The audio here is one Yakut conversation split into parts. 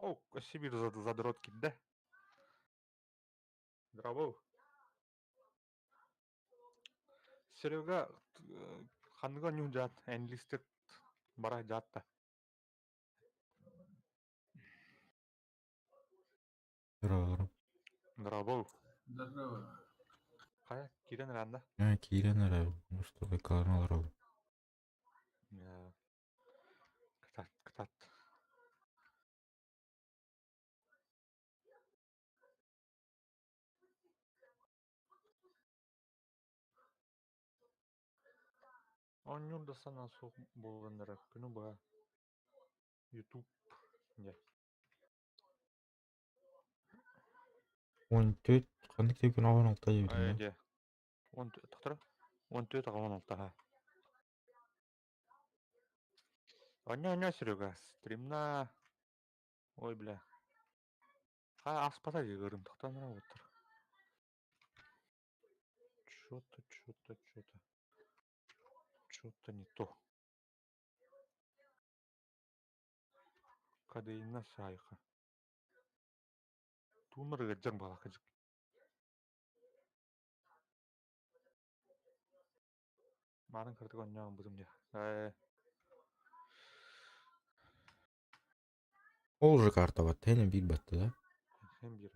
О, Сибирь задрот киирдэ. Здорово. Серега ханныга ньуу дьаат, энлистет бара дьаатта. Здорово. Здорово. Здорово. Хайа, киирэн ыраанда? Аа, киирэн эрэ, что байкаларын олоробун. Кытат, кытат. Оонньуур да санаа суох буолан эрэр күнү быһа Ютуб дьэ. 14 ханнык да күн 16 диэбитим Ээ да? дьэ. 14 14 16 Оонньоо-оонньоо Серега, стримна Ой, бля. А аспата дии тохтоон эрэ уоттар. Чё-то, чё-то, чё-то. Чё-то не то. Кадейна сайха. Туумар ыалдьар балакыдьык. Маарын кырдык оонньоон бутум дьэ. Ээ. Ол уже карта батта, эн биир батта да? Эн биир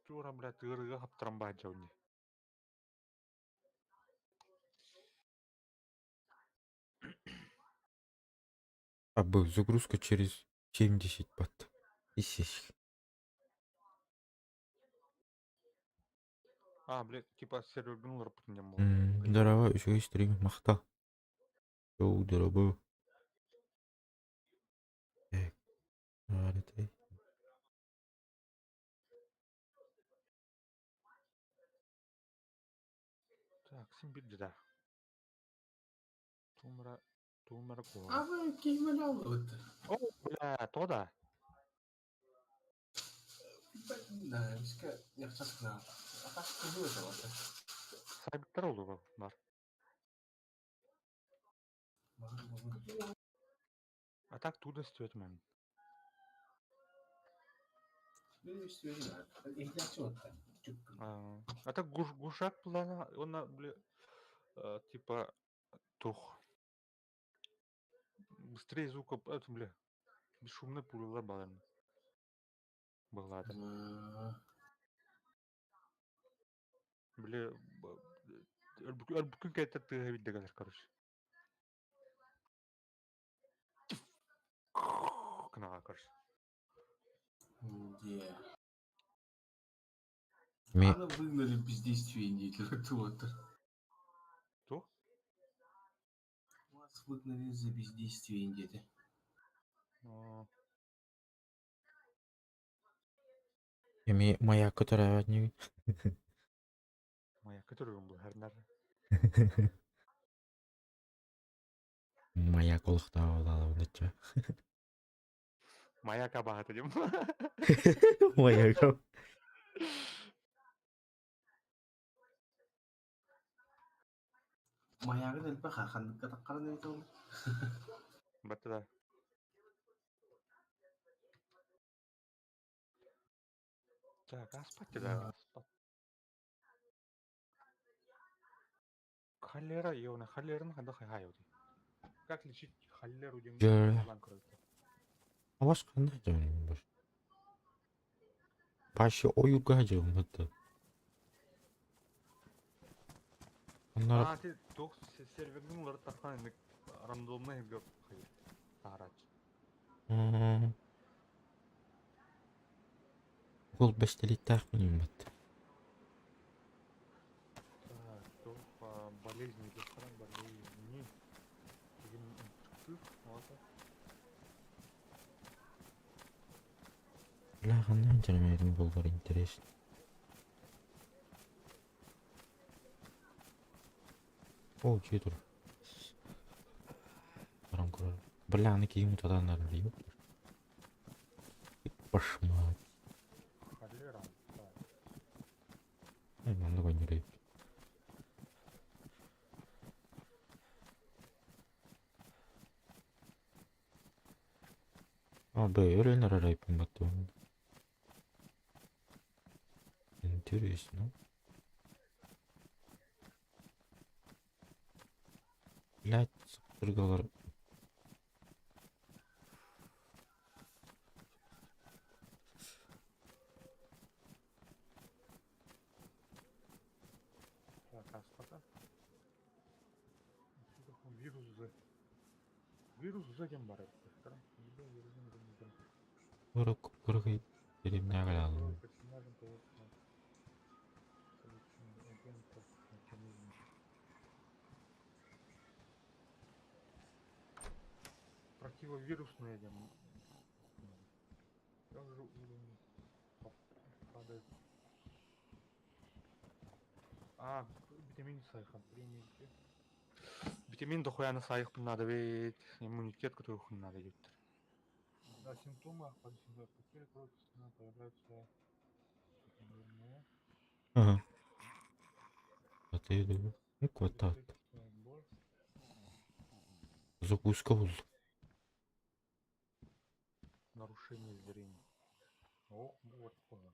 Чуора, блядь, ыарыыга хаптаран баадьабын дии. А был загрузка через 70 бат. Исись. А, блядь, типа сервергын уларыппытын диэн буолла. Здорово, үчүгэй стрим, махтал. Йоу, дорогой. Так, аарытай. Так, син биир да. Туумара, туумара А куһаҕан. вы киһимэн аллыбыт. О, бля, то да. Да, эмискэ яхчас гына. А так киһи өтөҕөтө. Сайбыттар олуга бар. Баҕар буолуо. А так туда истибэтим Мин истибэтим. Иһиллээччи уотта. Чукка. А так гушак плана, он, бля, типа, тух. Быстрее звука, это, бля, бесшумный пулялар баларым. Была да. Бля, өлбүкүн кэттер тыаһа билдэ кэлэр, короче. Гынаҕа, короче. Где? Ми Аны выгнали бездействие деятельно туотар. Туох? Вас выгнали за бездействие диэтэ. Оо. Эми маякка төрөөбөт инибин. Маякка төрүүрүм быһарнар. Маяк олохтоох буолаалабын Маяк абаһата диэн. Маяк. Маягын элбэх ханныкка таххаран эбит ол. Батта да. Так, аспат да, аспат. Холера, ёна, холераны ханна хайа Как лечить холеру диэн Дьэ. булан көрөбүт. Абаш ханна дьон баш. Паша ойуга дьон бытты. Оннор А, ти туох серверин уларыттахха инник рандомный хиргэ хайыр. Таарач. Ол бэстэлиттээх күнүм бат. Так, туох болезни дехтаран болезни. Деген ынтыктыыр. Бля, ханна дьон буоллар интересно. О, дьиэ тур. Баран көрөр. Бля, аны киһим утатаннарын дии. Башмак. Холера. Так. Эй, маннык ойнур эбит. А, Б өлөн эрэр айпын Интересно. Блядь, сыптыргалар. Так, аспата. Вирус З. Вирус З диэн баар эбит. Кыргый деревняга алым. Персонажем появился агентов механизм. Противовирусное диэн. Также уровень падает. А, витамин сайхан примите. Витамин дохуяны сайыхпын надо ведь. Иммунитет который надо диттер. Да, симптомы потери крови появляются. Ага. А ты иду. Ну, кватат. Боль. Закуска был. Нарушение зрения. О, вот, понял.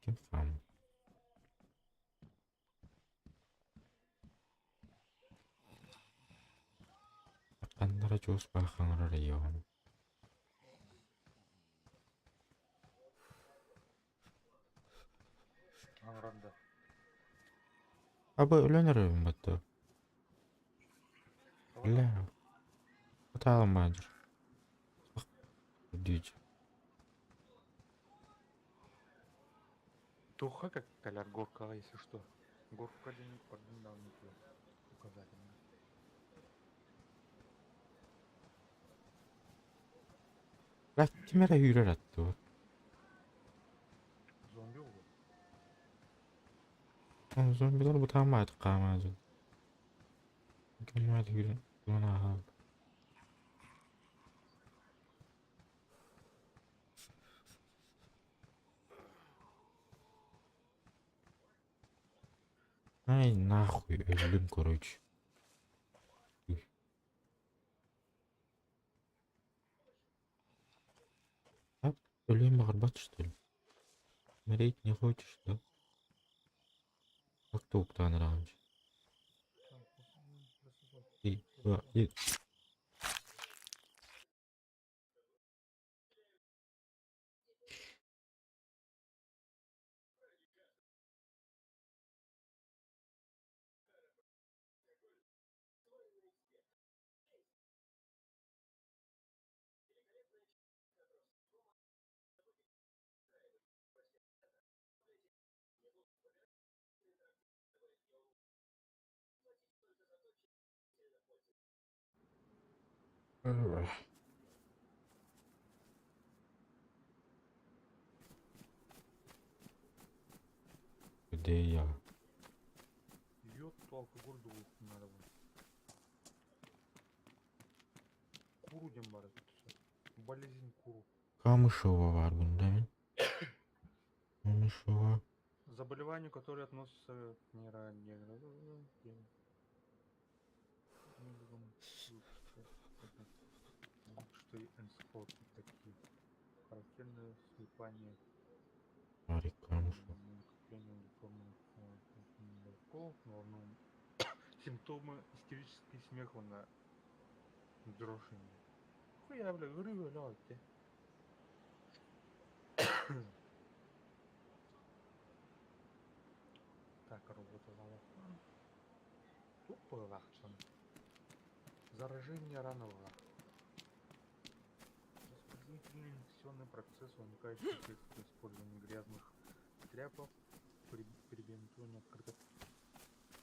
Ким фам. Ханнара чуус баахаҥар район. Аңранда. Абы өлөн эрэрин батта. Бля. Атаалым баадыр. Дүйч. Туха как коляр горка, если что. Горка один под указательный. Бля, ким эрэ үүрэр аттыбыт. Зомби был. Зомбилар бутаамаат хаамаадьын. Ким үүрэн туон ааһал. Ай, нахуй, өллүм, короче. А, өлүөн баҕарбат, что ли? Умереть не хочешь, да? Как ты уктаан раньше? Три, два, один. Где я? Йод, то алкоголь думаю, надо будет. Куру диэн баар эбит. Болезнь куру. Камышева баар да мин. Камышева. Заболевание, которое относится к нейро... Что и энцефалопатии такие. Характерное слипание Марик Камышева. накопление деформированных белков, но симптомы истерический смех на дрожание. Хуя, бля, говорю, бля, те. Так, работала. Тупо лахчан. Заражение ранового. Возбудительный инфекционный процесс, возникающий вследствие использования грязных тряпок при перебинтовании открытых.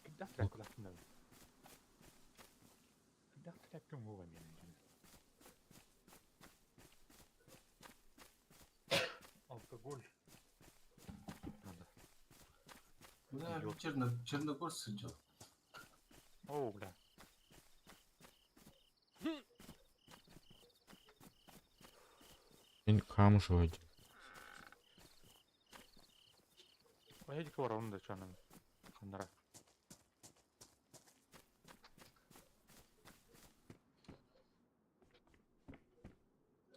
Когда тряпка надо? Когда тряпка мова Алкоголь. Надо. Бля, Йод. Черногорск сылдьар. О, бля. Мин Камышева диэн. А я дикого равно да чё. Ханнара.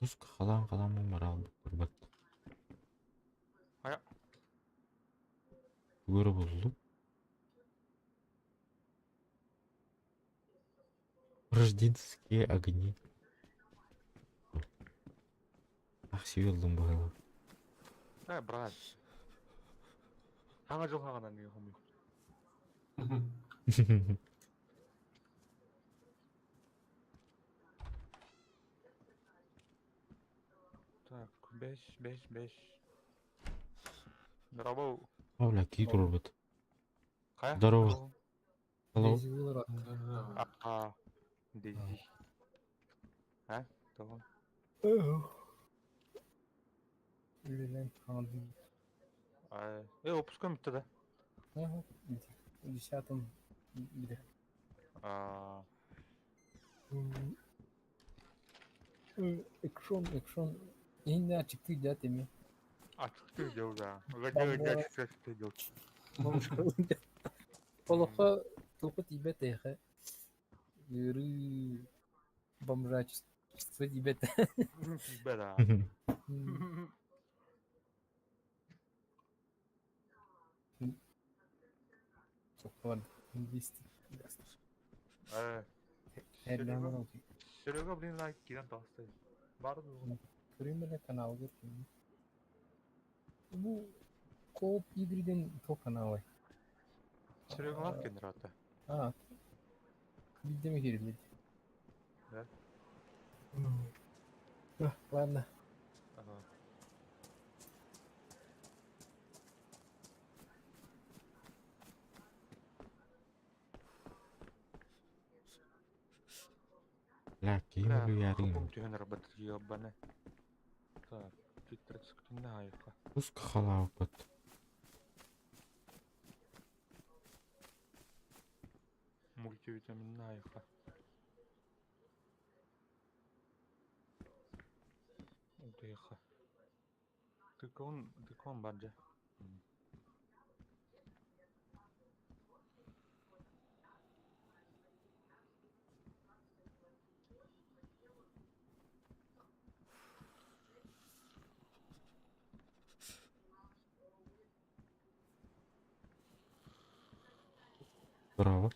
Туска халаан-халаан бараалбыт барбат. Хайа. Тугу эрэ буллум. Рождественские огни. Ах, сиэллим быһыылаах. Э, брат. Саҥа дьыл хаҕынан хомуйук. Так, бэс, бэс, бэс. Здорово. О, бля, кии турарбыт. Хайа? Здорово. Hello. Дейзи Уиллер. А, Дейзи. А, того. Үлэлээн хаалдым. Э, опускаем тогда. Ага, десятом где. А, Экшон, экшон. Иһиннээх чыктыы дьаат эмиэ. А что ты делал, да? Где, где, что ты делал? Олоххо туохха тиийбэт эйиэхэ. Ыарыы, бомжачество тиийбэт. Да. Суох 200. Э, Эрдэҕинэ Серега, блин, лайк киирэн таҕыста. Бар дуу. Көрүм эрэ каналгар ким. Бу кооп игриден то каналы. Серегалар кеннер ата. А, биирдэ киириллит. Да? Ладно. Ага. Бля, киһи Бля, үлүйээрин. хопум түһэн работать ебаный. Так, 30 айка. Туска халаабыт. Мультивитаминная айка. Утыха. Тыкон баджа. Браво.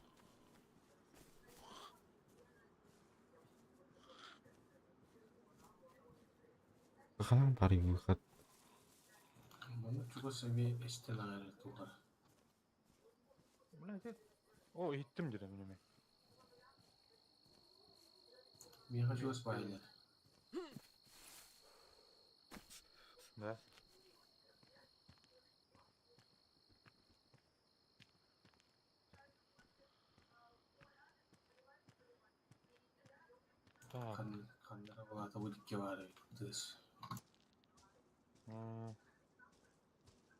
Ханаан баар выход. Манна чугас эмиэ эстэн аҕай туһар. Блядь, о, иһиттим дьэ мин. Миэхэ чугас баайылар. Да. Так. Ханнара балаата бу дикки баар эбит тыас.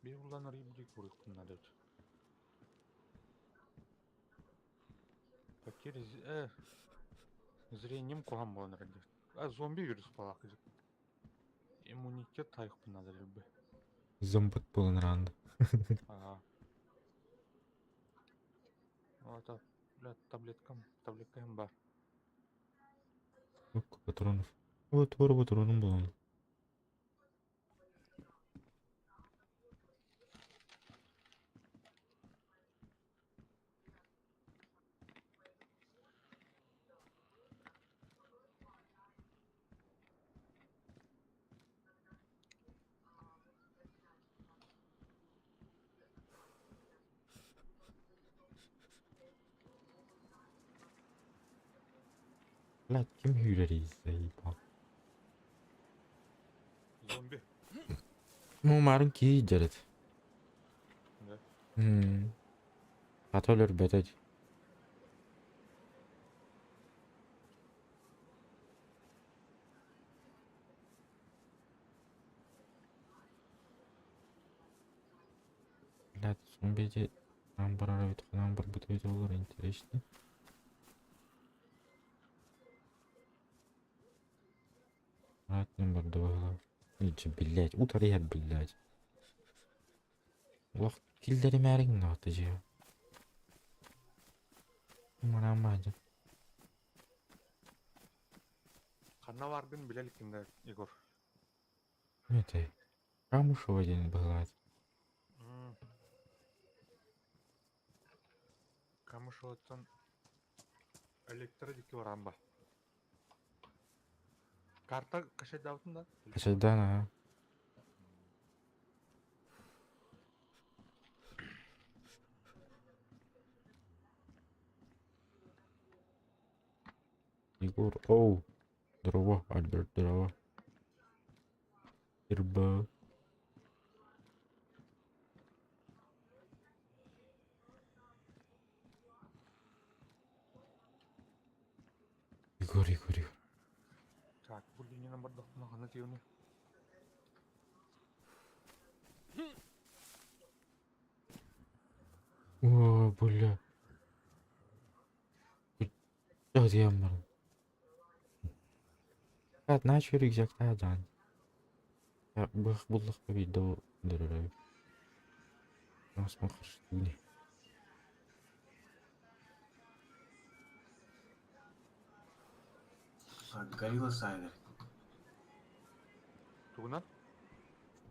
Bir buradan arayıp bir korktum надо. Потеря зрением куһаҕан буолан эрэр. А зомби вирус балак. Иммунитет тайык надо любы. Зомбот буолан ранды. Ага. Вот, бля, таблеткам, таблеткам бар. Сколько патронов? Вот вор патроном был. Блядь, ким күүрэрий заебал. Зомби. Ну, марын киирдэрит. Да. Хата өлөрбөтө. Блядь, зомби де ханаан барар эбит, ханаан барбыт эбит олор интересно. Ратным барда баҕалаах. Ичи, блядь, утарыйар, блядь. Олох киллэримээриҥ наата дьиэ. Мараан баадьа. Ханна Ханна бааргын билэ иликкин да, Егор? Это Камышева диэн быһылаат. Камышеваттан электро диэки баран ба. Карта качайдаабытын да? Качайдаан аха. Егор, оу, здорово, Альберт, здорово. Ирба. Егор, Егор, Егор. Так, бу линиянан бардахпына ханна тиийэний? О, бля. Диэн баран. Начал рюкзактаах дьаан. Быах буллахпа биирдэ дөрөрөбүт. Горилла Сайдер. Тугунан?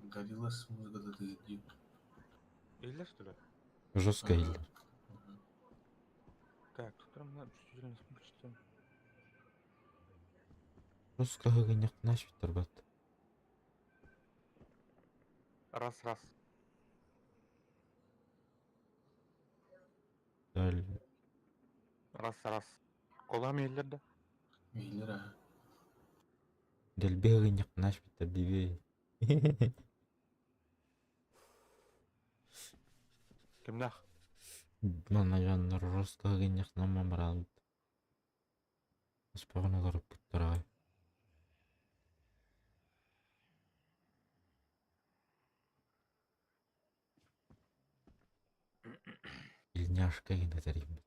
Гориллас музыката тыгыдыы. Иһиллэр что ли? Жестко иһиллэр. Так, тут равно чувствительность почти. Жестко ыһыгынньахтанааш бүттэрбэт. Раз, раз. Далее. Раз, раз. Колам иһиллэр да? Иһиллэр аа. Дэлби ыһыгынньахтанааш бүттэр диибий. Кимнээх? Манна дьоннор жестко ыһыгынньахтанан бараабыт. Аспаҕын олоруппуттар аҕай. Ильняшка гына тэрийбит.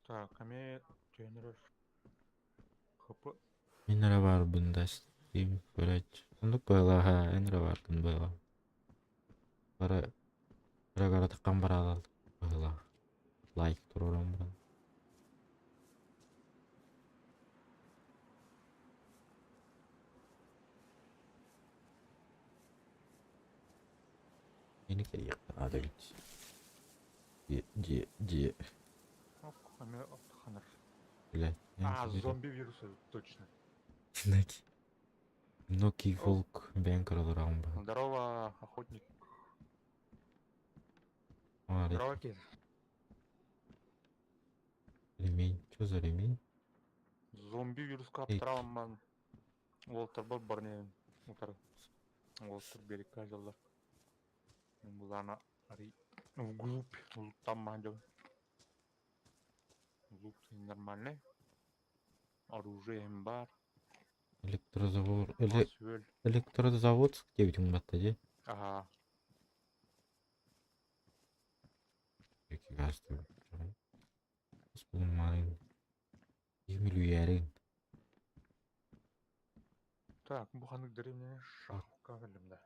Так, эмиэ түһэн ХП. Мин эрэ баарбын да стрим көрөөччү. Оннук быһалааһа, эн эрэ бааргын быһалаа. Бары кыра-кыратык бараалал быһалаах. Лайк туруоран баран. Мени кэлиэххэ наада эбит. Дьиэ, дьиэ, дьиэ. Ок, эмиэ оттоханар. Блядь, А, зомби вируса, точно. Ноки. Ноки волк бэйэҥ кыралараҕын баһа. Здорово, охотник. А, Здорово, Кир. ремень. Что за ремень? Зомби вируска аптараамман. Уолтарбар барнeen утары. Уолтар берекке дьаллар. Булана ари вглубь луттаммаан дьон. Лут нормальный. Оружие баар. Электрозавод. Ас-үөл. Электрозаводск диэбитиҥ батта дии. Аһаа. Газ Булмаарын. Үүйэрин. Так, бу ханнык дэриэбинэни шахка кэллим да.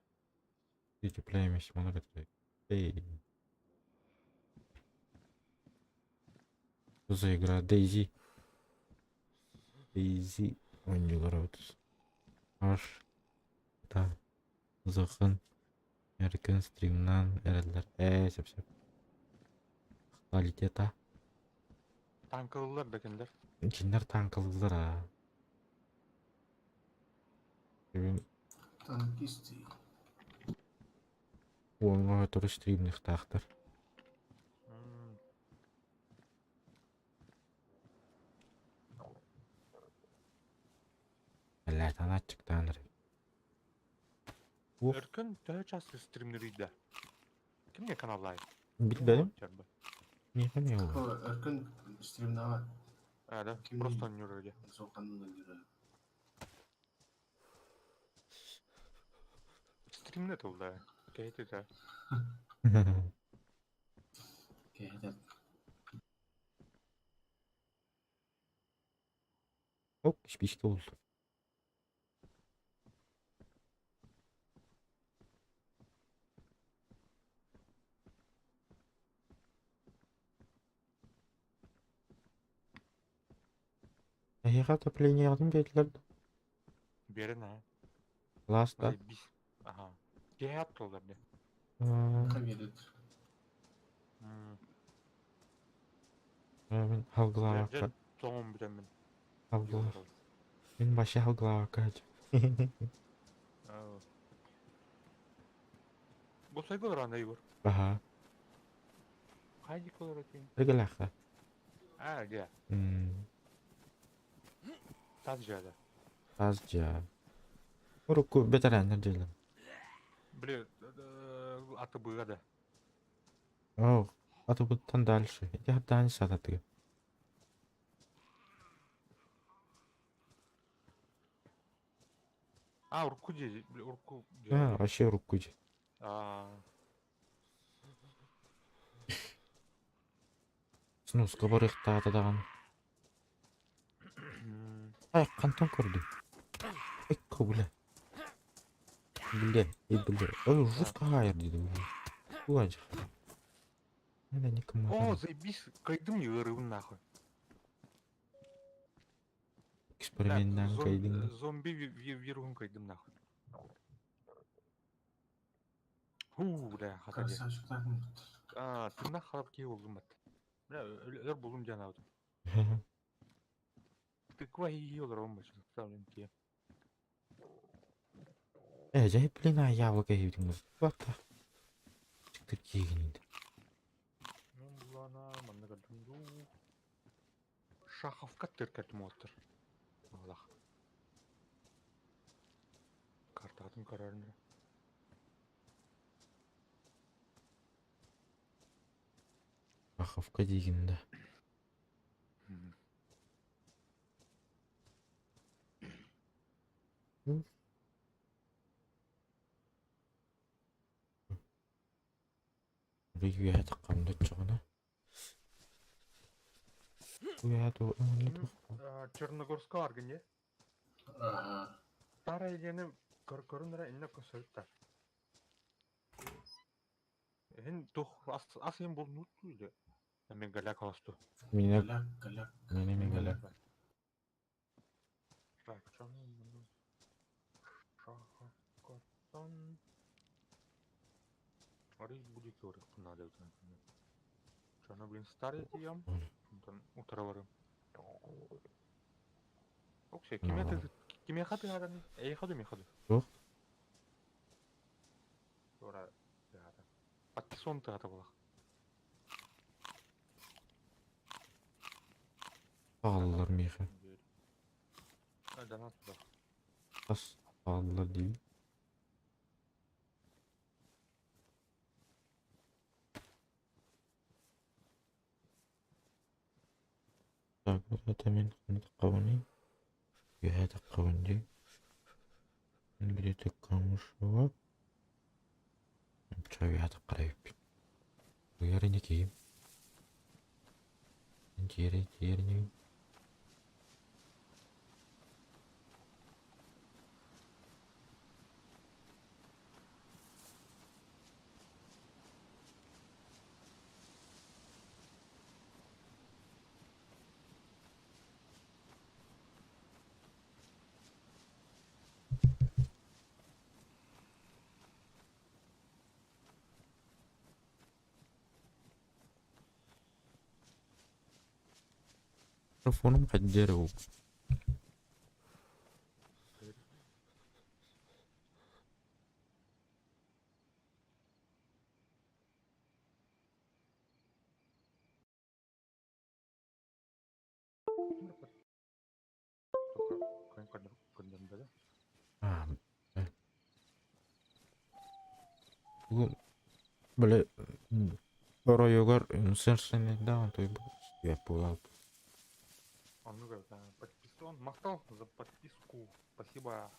Утепляемость монолита. Эй. Что за игра? DayZ. DayZ оонньуулар эбит. Аш. Та. Улахан. Эркин стримнаан эрэллэр. Ээ, сөп-сөп. Квалитета. Танкалыылар да кинилэр. Кинилэр танкалыыллар аа. Бүгүн Танкисты. уоҥҥа сотору стримныахтаахтар. Бэлээ танааччыктаан эрэ. Уох. Өркөн төһө час стримнирий да? Кимҥэ каналлаай? Билбэтим. Миэхэ эмиэ буолар. Өркөн стримнаҕа. А, да, просто оонньуур дии. Суохханын оонньуура. Стримнэ тылла. Кэһититэ. Кэһэтэр. Оп, спичка булдум. Эһиэхэ отоплениеҕытын биэрдилэр дуо? Биэрэн аа. Сылаас да? Заебись. Аха. Киэһэ аттылар дии. Хабедет. Мин халгылаабакка Тоҥум бүтэммин. халгылаа мин вообще халгылаабакка сылдьабын. Бу сайга олорон Егор. Аха. Хайа диэки олорор этиҥ? Эргэлээххэ. Аа, дьэ. Тас дьиэдэ. Тас дьиэ. Урукку бэтэрээннэр дьиэлэр. Били аты быга да. Оо, атыбыттан дальше. Ити хапдаан сататыга. А, урукку дьиэ, били урукку дьиэ. А, вообще урукку дьиэ. Аа. Снуска барыахтаата даҕаны. Ай, хантан көрдүм? Экко, бля. Бля, и бля. Ой, жестко хаайар диди. Туаджа. Это не О, заебись, кайдым ыарыыбын нахуй. Эксперименттаан кайдың. Зомби вируһун кайдым нахуй. Хуу, бля, хата дии. Красавчиктар Аа, тыыннаах халап киһи булдум бат. Бля, өлөр булдум диэн аабытым. Тыква хии олоробун бачча. Киһи. Э, дьэ, блин, а яблоко иһибитиҥ Бата. Чыктыр киигин Мен булана манна көрдүм дуу. Шаховка тыркатым оттор. Алах. Картатын көрөрүн. Шаховка диигин да. Үөһэ таххамда оччоҕуна. Үөһэ Черногорска аргын е. Ага. Старая диэни көрүн эрэ иннэ көсөрүттэр. Эһин тух ас ас иһин булнут или мен голяк холосту. Меня Голяк, голяк. меня не голяк. Так, Шахакатан. Арый будет надо. Чана, блин, старый тиям. Утро барым. Окей, киме ты киме хаты хадан? Эй, ходу ми ходу. Туох? Ора, хата. Подписон ты хата была. Аҕаллар миэхэ. Донат туда. Хас аҕаллар диибин. Так, это мин хабыный. Үөһэ таххабын дии. Где-то Камышева. Ча үөһэ таххара эбиппин. Уйар киһим. Тиэрэ тиэрэ Микрофоном хайдах Аа, Бу били оройугар сенсорнайдаан той буолаат. Оннук эбит, подписон. Махтал за подписку. Спасибо.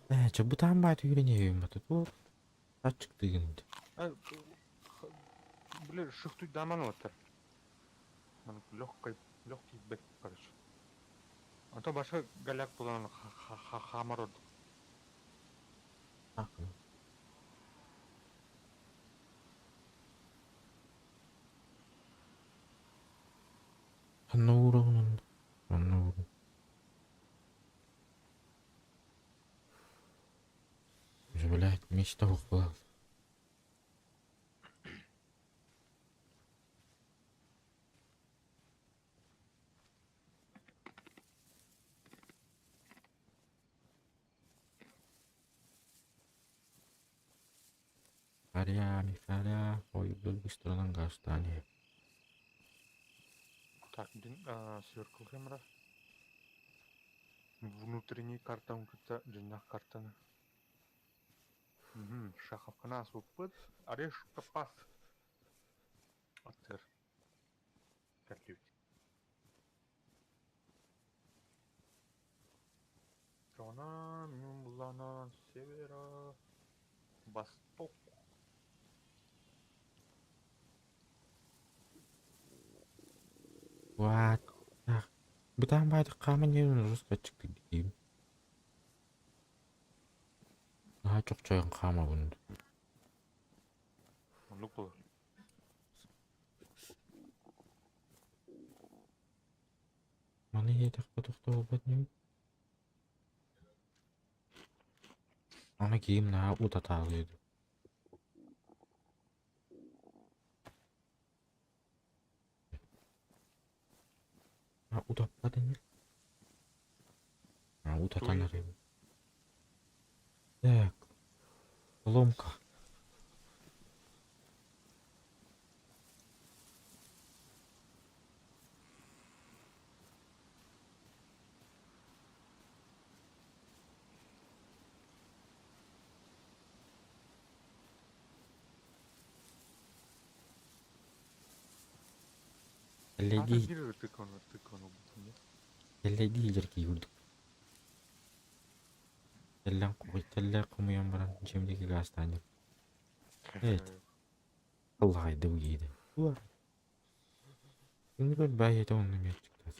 Ээ, чэ бытаан баай түгүрэн бата туох аччыктыгын Били шихтуйдааман олоттар. Легкий, легкий бэк, короче. А то башка голяк булан хамар ордук. Блядь, мечта буолла. Аря, Михаля, ой, быстро гастани. Так, сверкал камера. Внутренний карта кытта дьиннэх картаны. Шаховкана суппыт. Орешка пас. Аттыр. Кәрлибит. Жона, Мюмблана, севера, восток. What? Так. Бытаан баайдык хааман диэн жестко аччыктык диим. Наһаа чохчойон хаамабын. Оннук буолар. Маны иэтэххэ тохтобулбат ньүм. Аны киим наһаа утатаалыыр. А утаппат ини. А утатан эрэ. Так. Ломка. Эллэйдии Биир тыкваны тыкваны нет? Эллэйдии илдьэр киһи курдук. Тэллээн тэллээх хомуйан баран дьиэм диэки гаастаан Эт. Аллаҕайда бу киһитэ. Күнүгэр баай этэ онно эмиэ аччыктаат.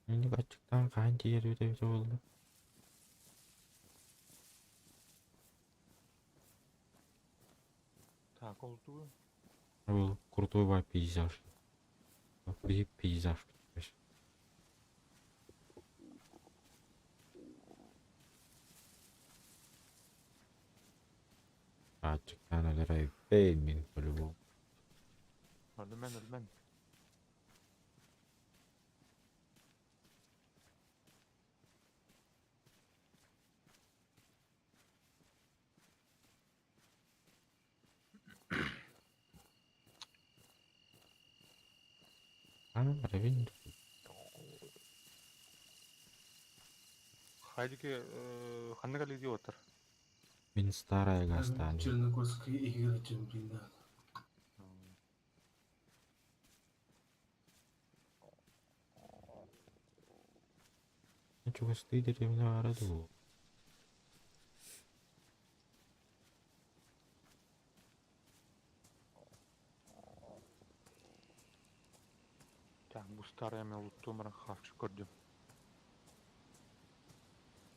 Инник аччыктаан хаһан тиийэр эбитэ эбитэ буолла. Так, ол тугу? Ол крутой бай пейзаж. Биһи пейзаж. Аччыктаан өлөр эбиппин мин по-любому. Өлүмэн, өлүмэн. Аа, ревень. Хайдики ханнык идиоттар? Мин старая гастаан. Черногорская игра чемпионат. Чугастыы дэриэбинэ баара дуу? Так, бу старая мен луттуумаран хавчы көрдүм.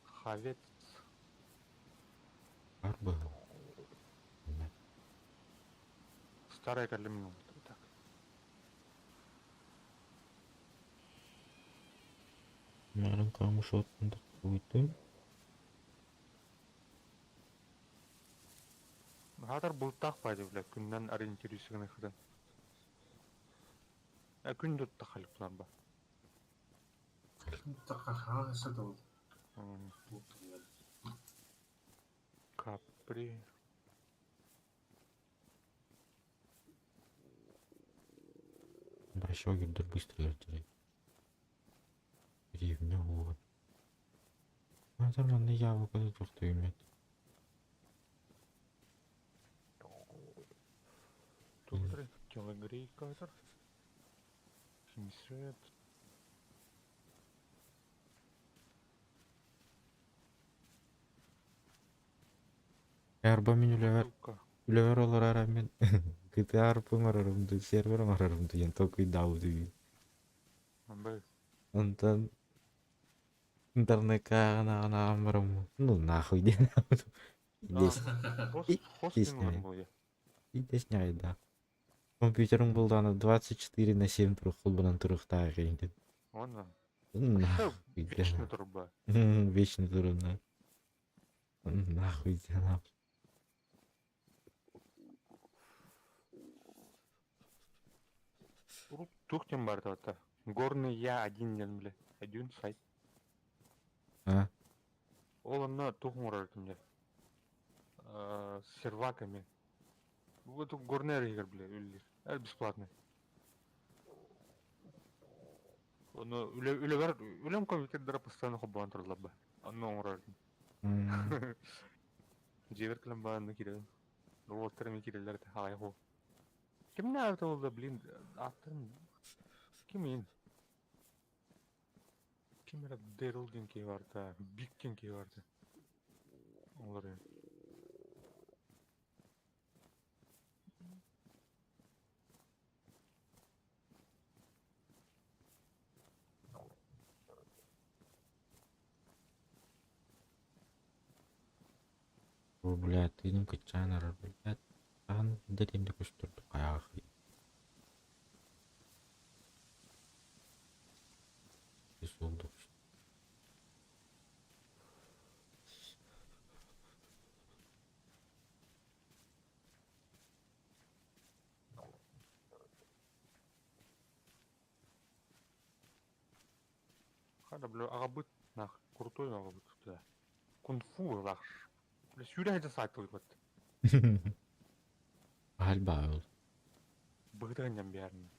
Хавец. Бар быһыы. Старая кэллим так. Марын камыш оттун уйтун. Хатар бултаах байды бля күннэн ориентируйсыгын хыдан. Э күн дутта халыплар ба. Такаха садол. Капри. Большой гидр быстро өлтүрэй. Древня вот. Хатар манна яблоко тохтуймет. Тут телогрейка. Химсвет. Эрба мин үлэбэр Бутылка. үлэбэр олорор мен GTA оҥорорум дуу, сервер оҥорорум диэн толкуйдаабыт Мбэ. Онтон интернекка ааҕан бараммын ну нахуй диэн Хост Песня. был я. Песня да. Компьютерым булдаҕына 24/7 турук холбонон туруохтаах эҥин. Уонна Нахуй вечно да. турба. Вечно турунна. Нахуй да. Урут туох диэн баарта Горный я один диэн бile. Один сайт. А? Ол онно туох оҥорор этим дьэ. С серваками. Вот горный эригэр бile үлэлиир. Бесплатный. Ону үлэ үлэбэр үлэм компьютердара постоянно холбоон тураллар ба. Онно оҥорор этим. Дьиэбэр кэлэн баран онно киирэбин. Уолаттар эмиэ киирэллэр этэ аҕыйах уол. Кимнээх ол да блин ааттарын кимин? Ким эрэ Дэрил диэн киһи барда, Биг диэн киһи барда. Олор Бу блядь, тыыным кыччаан эрэр, блядь. Хаһан дэтимди көстөрдүк хайаахый. Суолдук. Хара, бля, аҕабыт нах, крутой аҕабыт туда. Кунг-фу ылаах. Бля, сүүрэ сылдьан саайтылыйбат. Аһал баа ол. Быһытыгын дьэн биэрин.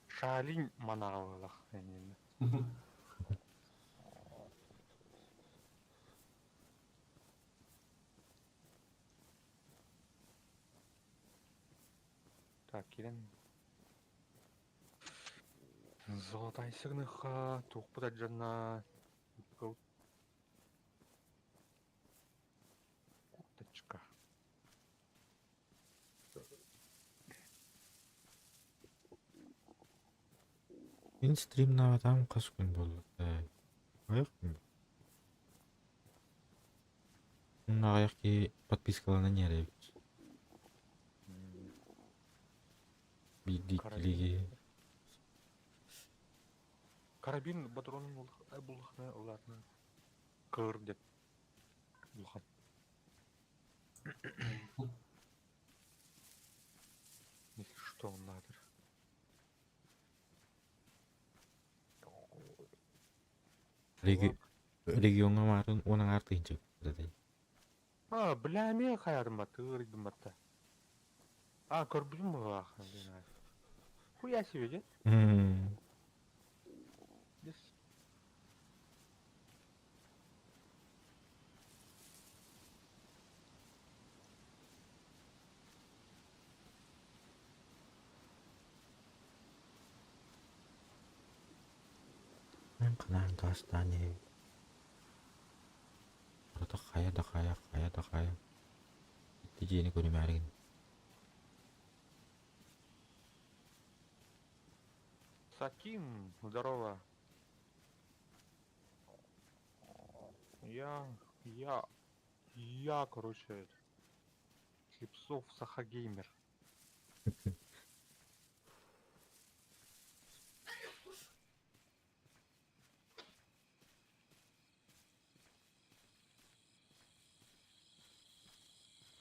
Шаолинь манаҕа ылах эниэнэ. Так, киирэн Золотай сыгыныхха туохпут алдьанна Курточка. Мин стримнаабатаҕым хас күн буолла Аҕыйах күн Уонна аҕыйах киһи подпискаланан иһэр эбит. Биирдии иккилии киһи. Карабин патронун буллахына улаатына кыр деп улахан. Если что он надо. Региоҥҥа маарын уон аҥаар тыһыынча этэй. А, бля, эмиэ хайаатым батта, ыарыйдым батта. А, көрбүтүм быһыылаах. Хуя себе, дьэ. Yes. Эн ханаан гаастаан иһэбин. Барыта хайа да хайа, хайа да хайа. Ити дьиэни көрүмээригин. Саким, здорово. Я, я, я, короче, это, Слепцов Сахагеймер.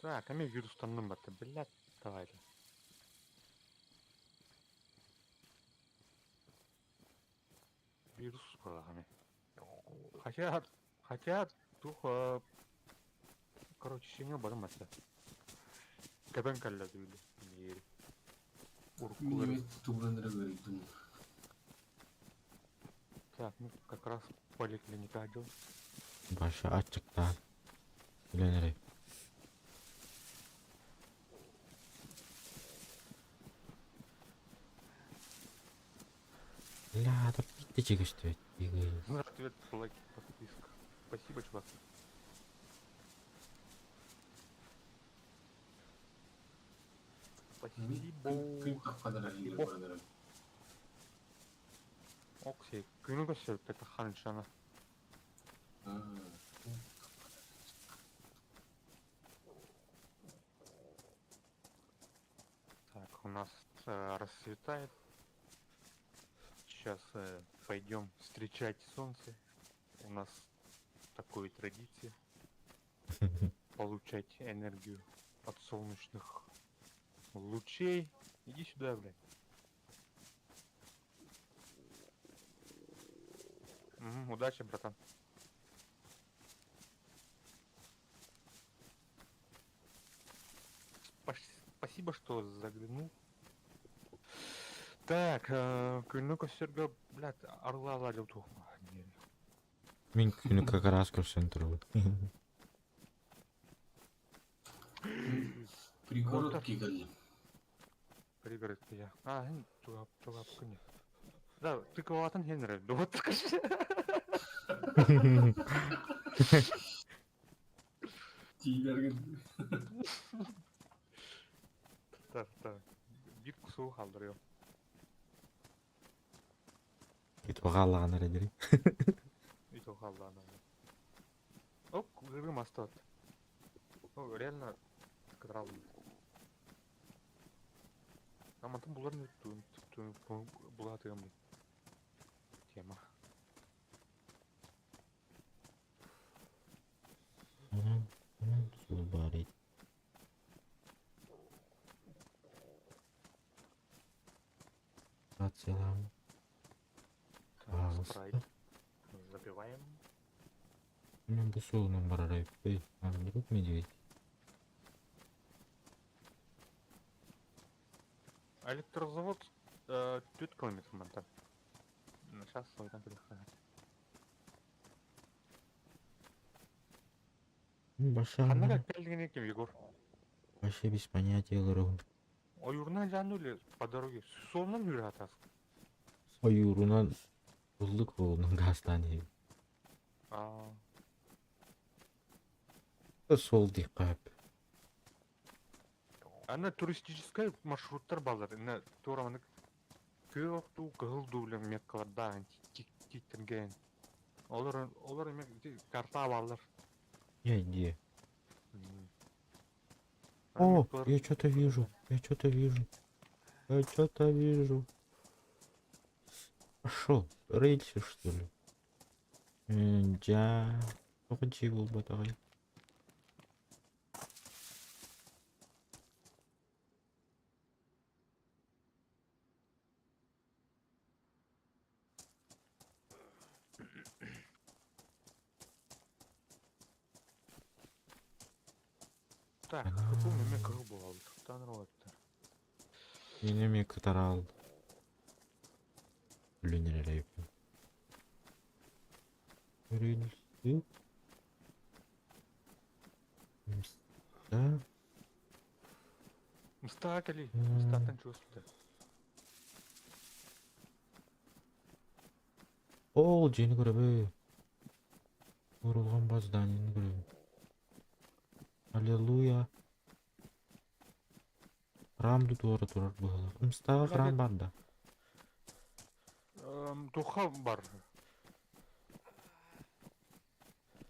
Так, а вирустанным это, блядь, давай. Вирус скоро. Хотя, хотя, тух, короче, сиңа барым это. Кэбэн кэллэ дүүлү. Мин эмиэ тугунан эрэ ыарыйдым. Так, ну как раз поликлиника отдел. Баша аччыктаан. Үлэн эрэ. Бля, да биирдэ көстүбэт. Ответ лайк, подписка. Спасибо, чувак. Спасибо. Күн таххан эрэ Спасибо. баран эрэ. Окси, күнү көстөр, это ханшана. у нас рассветает. Сейчас пойдем встречать солнце. У нас такой традиция получать энергию от солнечных лучей. Иди сюда, блядь. Мгм, удачи, братан. Спасибо, что заглянул. Так, күнү көрсөргө, блядь, орла ладил тухма. Мин күнү как раз көрсөн турабын. Пригород Кигали. Пригород я. А, тугап, тугап, күнү. Да, ты кылатын хенре. Вот скажи. Тиилэргин. Так, так. Биир кусогу хаалларыам. Итоҕааллаҕына эрэ дири. Ито хааллаана. Оп, кыргым астат. Ну, реально, кыдрал. Амантан булар булатыгым тема. Онон, онон суол баар эбит. Рациялаам. Так, Пожалуйста. спрайт. Запиваем. Мен бу суолунан барар эбиппий. А вдруг медведь? Электрозавод 4 километр мантан. Сейчас там переехали. Баша, Ханна кэлгине ким, Егор? вообще без понятия олоробун. Ойуурунан жааны по дороге. Суолунан жүрө атас. Ойуурунан ыллык уолунан гаастаан иһэбин. А, Суол диэххэ сөп. Ана туристическай маршруттар бааллар. Ина туора маннык күөх дуу, кыһыл дуу билэн меткалардаан тииттэргээн. Олор олор эме карта бааллар. Я иди. Ана О, меткалар я что-то вижу, я что-то вижу. Я что-то вижу. Пошел, рельсы, что ли? Дьэ, тоҕо дьиэ буолбатаҕай? Так, кыпыл неме кыһыл буолалыт. Тан Мин эмиэ кытараал үлүн эрэр эбиппин. Рельсы. Мста. Мстаға кэли. Мстаттан чугас да. Ол дьиэни көрөбүн. Урулган бас зданиени көрөбүн. Аллилуйя. Храм туора турар быһыылаах. Мстаҕа храм бар да? Туха бар.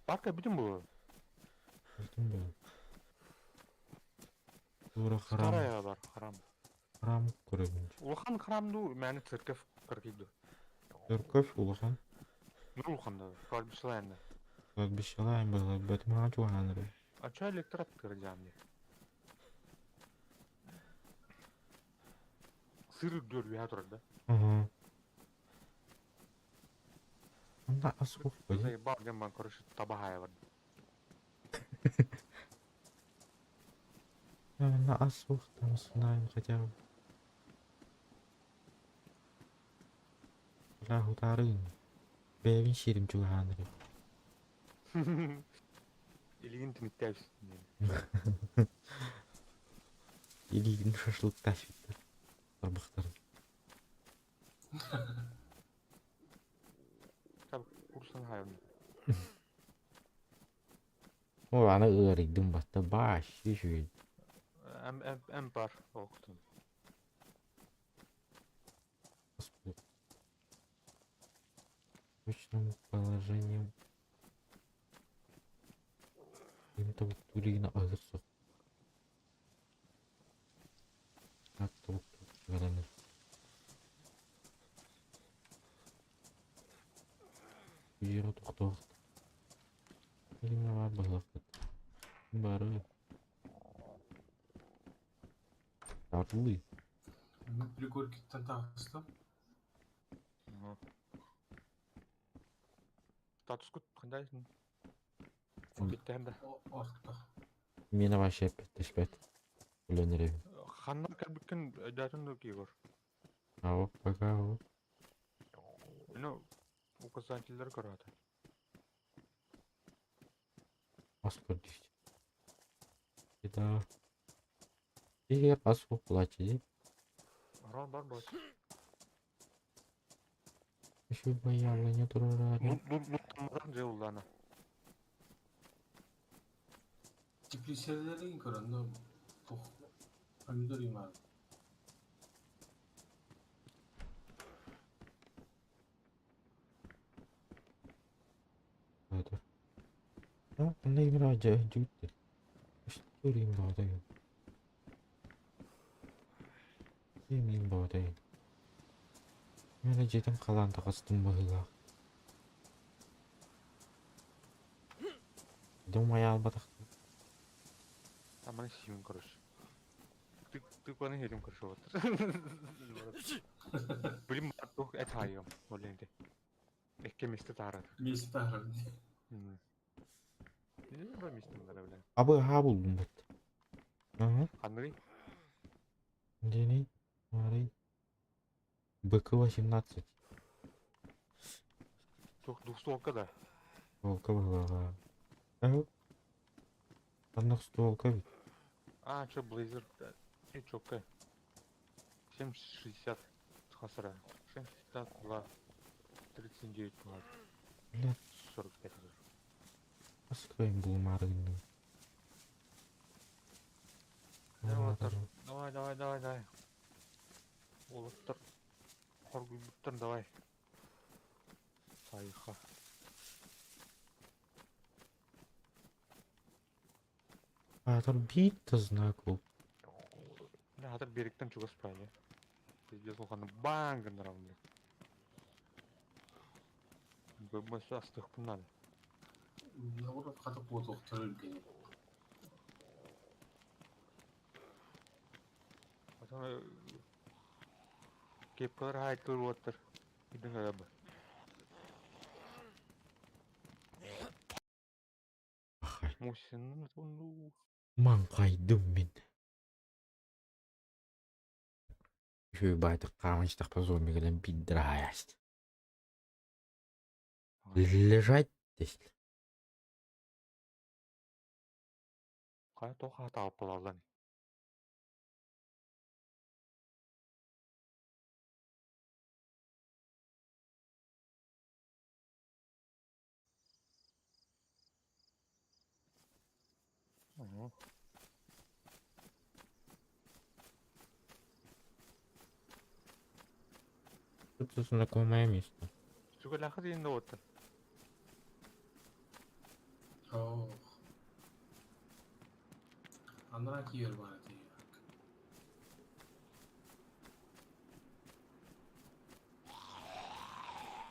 Парка бүтүн бу. Бүтүн бу. Туора храм. Старая бар храм. Храм көрөбүн. Улахан храм ду, мээнэ церковь кыргыйду. Церковь улахан. Ну улахан да, кладбищелаан да. Кладбищелаан быһыылаах. Бэтим чугаһаан эрэ. А чё электрат кырдьаан Сыр үрдүөр үөһэ турар да? Ага. Онно ас суох Заебал диэн короче табаһаайа бар. Онно ас суох там знаем хотя бы. Бля, утарын. Бэйэбин сиирим чугаһаан эрэ. Илигин тимиттээбис. Илиигин шашлыктаах тарбахтарын. Таб курсан хайын. О, аны ыарыйдым батта бааш үчүгэй. Эм эм эм бар октун. Точным положением. Им тобуктуулигина аһыр суох. Так тобуктуур. Кэлэн Үйэҕэ тохтоох. Илиҥҥэ баар быһылахпыт. Бары. Тартылыы. Ну, пригоркиттан таҕыстым. Статускут хандайсың? Биттэһэн да. Орто. Миэнэ вообще эппэттиспэт. Өлөн эрэбин. Ханна кэлбиккин өйдөөтүн да Егор? А пока вот. Ну, указательлер көрөтө. Ас көрдүүр. Это... Иһигэр ас суох буолааччы дии. Аран бар бот. Еще яблоня турар. Луттамадан же уллана. Теплицэлэрин көрөн, но туох помидор имаар. Это. А, онно именно дьүттэр. Что им баҕатай? Им баҕатай. Мен дьиэтин халаан таҕыстым быһыылаах. Думай албатах. Аманы сиюн короче. Ты ты куда едем короче вот. Блин, тух это айым, оленде. Экке месте таарат. Месте таарар. Не месте надо, бля. Абы ха булдум бут. Ага. Андрей, Дени. Марый. БК-18. тух двухстволка да. Стволка была. Ага. Одна стволка ведь. А, чё, Блейзер, и чё, 7,60 хасара. 7,62. 39 была. Бля, 45 даже. аскайым был марыгын. Давай, давай, давай, давай. Олаттар. Хоргуйбуттар, давай. Сайха. Атыр бит знак был. Бля, хатыр беректен чугас пай, Пиздец, улханы баң гыннарам, бля. Бөмөс астыхпын надо. Наоборот, хата буолуохтара өлгөнө. Потом кепкалар хайтылыр уоттар. Иден араба. Ахай. Мусин, ну, Маңқайдым мен. Үшөй байтық қамынштақпа зомби келен биддір аяст. Лежать здесь. Қая тоқ хата алып балалар. Угу. Тут знакомое место. Сука, лахы дейін оттар. Ох. Анараа киэр баар этэ.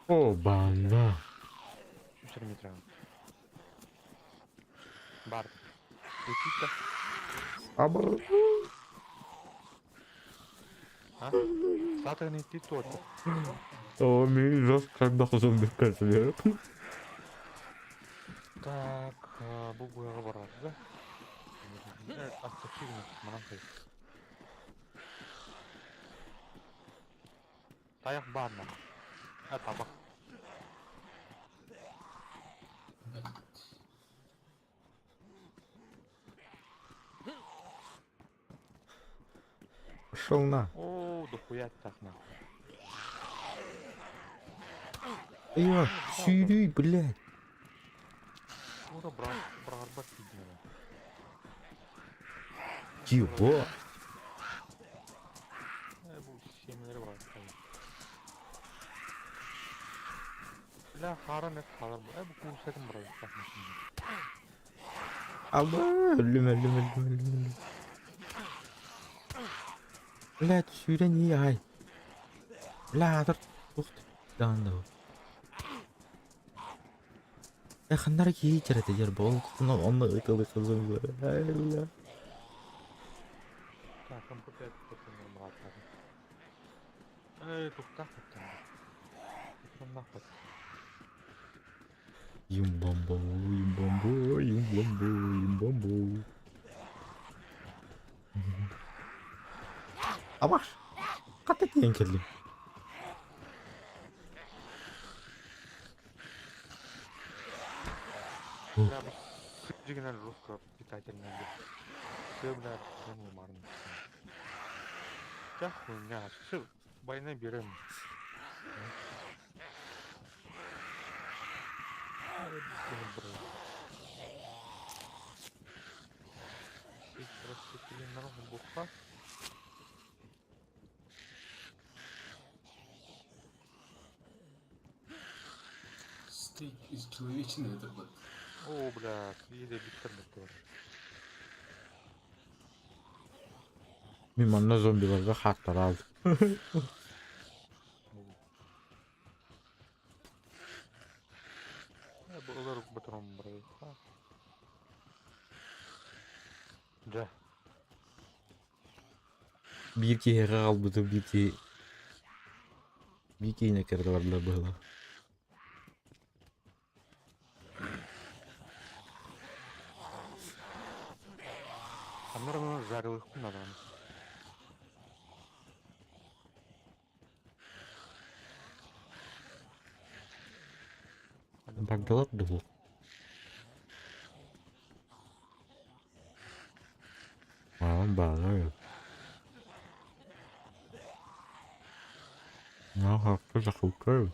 О, банда. Үсір метр. Бар. Өтіп Аба. А? Сатырын итти туотта. О, мен жестко зомби кәсілер. Так, бұл бұяға барады да. Аттақшы манан қай. Таяқ бар ма? А, табақ. Пошел на. О, дохуя так нахуй. Ия, сүйрүй, блядь. Ура, брат, брат, тиді. Чего? Бұл семелер бар. Бля, харам ет қалар. Бұл курсетім бар. Аба, өлім, өлім, өлім, өлім, өлім. Блядь, сүүрэн ии аай. Бля, аатыр туох даҕаны дуу. Э, ханнара киһи ичэрэтэ дьэр бол онно ытылы Ай, бля. Так, МП5 нормалаатаҕын. Эй, туктаах баттан. Туктаннаах бат. Юм-бомбо, юм-бомбо, юм-бомбо, юм-бомбо. Абаш! Хата тиийэн кэллим. Бля, бу дьиҥинэн жестко питательный Все, бля, марно. Ча хуйня, все, войны берем. Стейк из человечины это будет. О, бля, еле биттер Мин манна зомбиларга хааттара алдым. Олар батырым бар. Дьэ. Биир киһиэхэ хаалбытым, биир киһи биир киһини кэрдэ бардылар быһыылаах. Аннары жарылыхпын адаҕын. Бардылар дуу? Маҕан баалар. Нахакка захукаю.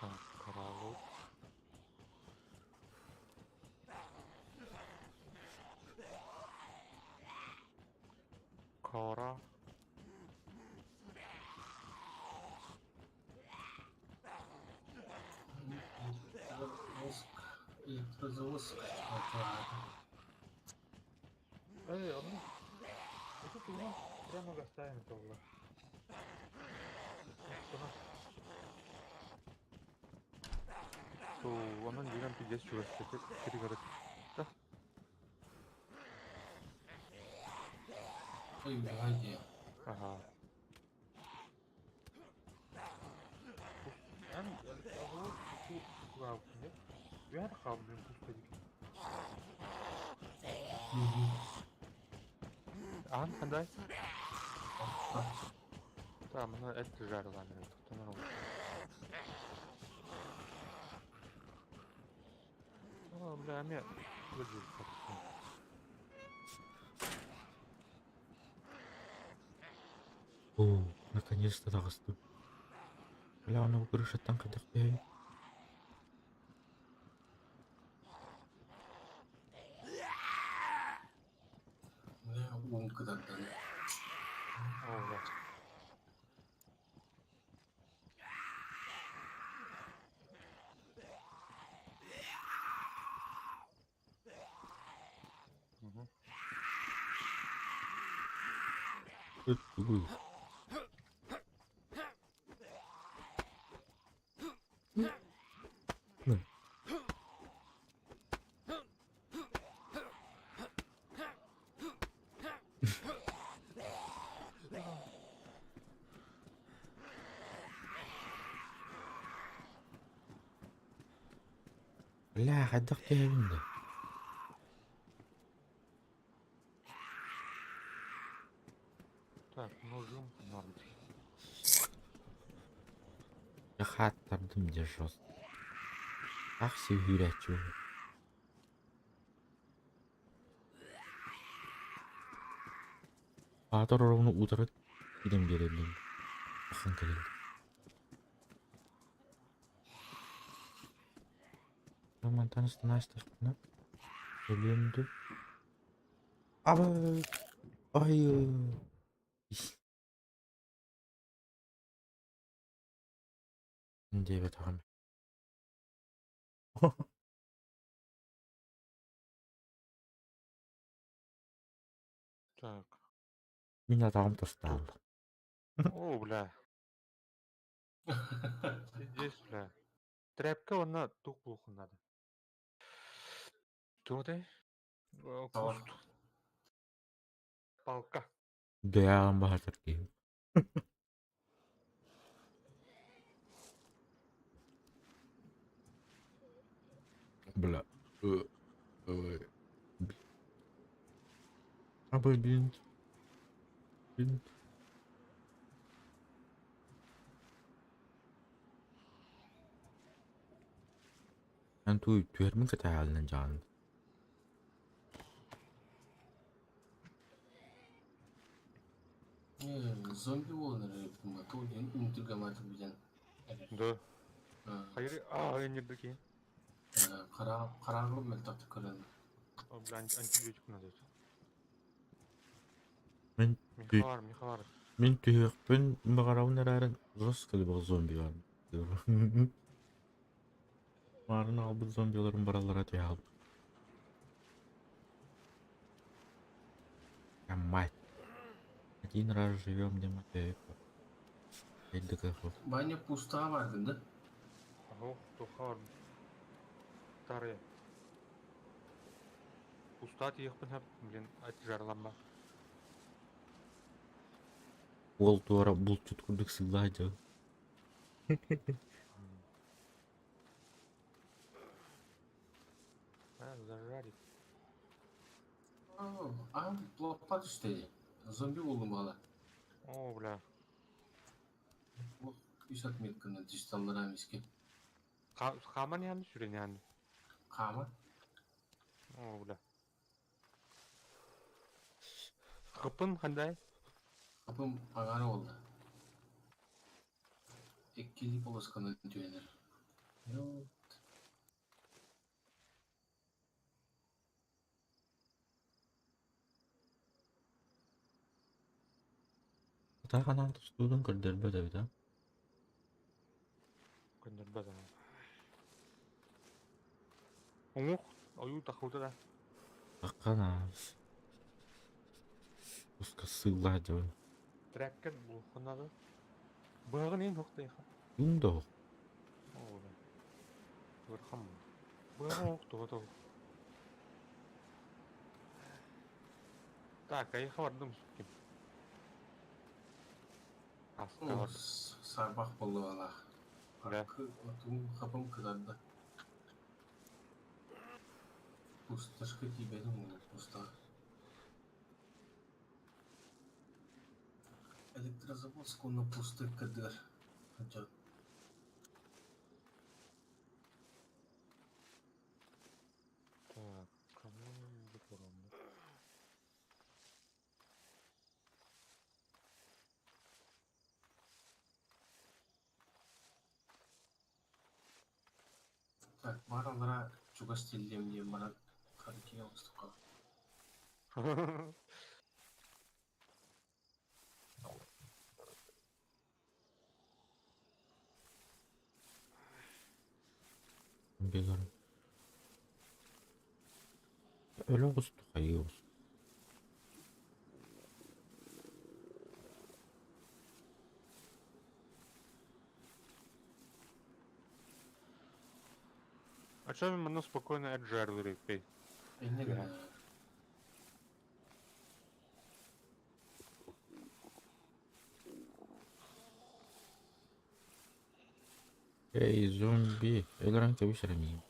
Так, караул. Кора. Электрозаводск. Электрозаводск. Эй, он... Это ты у прямо гостями была. То онон дигэн пиздец чугас перегород. Да? Ой, бля, Ага. Аан хандай? Та, мына эт жарыланыр. Тоқтанар ол. О, бля, ме. О, наконец-то таҕыстым. Бля, ону крышаттан хайдах түһэбин? Бля, уум кытардан. О, бля. Мгм. Тугуй. Бля, хайдах түһэбин да? Так, ножом норм. Дьэ хааттардым дьэ жестко. Ах сүһүүрээччи. Аатар оровну утары киирэн биэрэллэр. Ахан кэлэллэр. Мантан ыстанаастахпына өлүөм дуу? Абы! Ай! Диэбэтэҕим. Так. Мин атаҕым тостаалла. О, бля. Здесь, бля. Тряпка уонна туох буолуоххун наада. Туох этэй? Табах. Куст. Палка. Дөйөҕүн баһатар киһи. Бля. Абы бинт. Бинт. Эн туу түһэрмин кэтэһээлинэн дьаан. Зомби буолан эрэр эбит то диэн интриговать диэн эрэр. Да. Хайыр аа эннирдик киһи. Хараҕым мөлтөхтүк көрөн. О, бля, антибиотик надо. Мин Михалар, Михалар. Мин түһүөхпүн баҕарабын эрээрин жестко элбэх зомби бар. Маарын аҕалбыт зомбиларым бараллара түһэ хаалбыт. Мать. Один раз живем, где мы Ваня пустаҕа бардын да? Ох, тухар. Тары. Пуста тиийиэхпин сөп, блин, жарламма. Уол туора булчут курдук сыллаах дьыл. А, зажарить. А, лопа түстэ дии. Зомби буоллум баҕала. О, бля. Үс отметканы түсталлара миске. Хааман яны сүрэн яны. Хаама. О, бля. Хыпын хандай? Хапым аҥаара буолла. Иккилии полосканы түһэнэр. Атах анаан тустуутун көрдөрбөт эбит аа Көрдөрбөт аа. Уҥуох ойуу таххыбыта да. Акканаас Уска сыыллаах дьон. Треккер буолуоххун наада. Быһаҕын иһин суох да Юм да суох. Оо, ыарахан Быһаҕын оһох туһа тоҕо. Так, эйиэхэ бардым ким? Аска бардым. Сарбах буоллаҕалаах. Отум хапым кытарда. Пустошка тиийбэтим уолу пустаҕа. Электрозаводск уонна пустырь кырдыгар сылдьабын. Так, кому Так, баар чугас тиллиэм диэн баран харытыйа оҕустукка. Билэрим. Өлө оҕусту хайыы оҕусту. А чё манна спокойно Эджерлери пей? Инньэ гына Эй, зомби, өлөрөн кэбис эрэ миигин.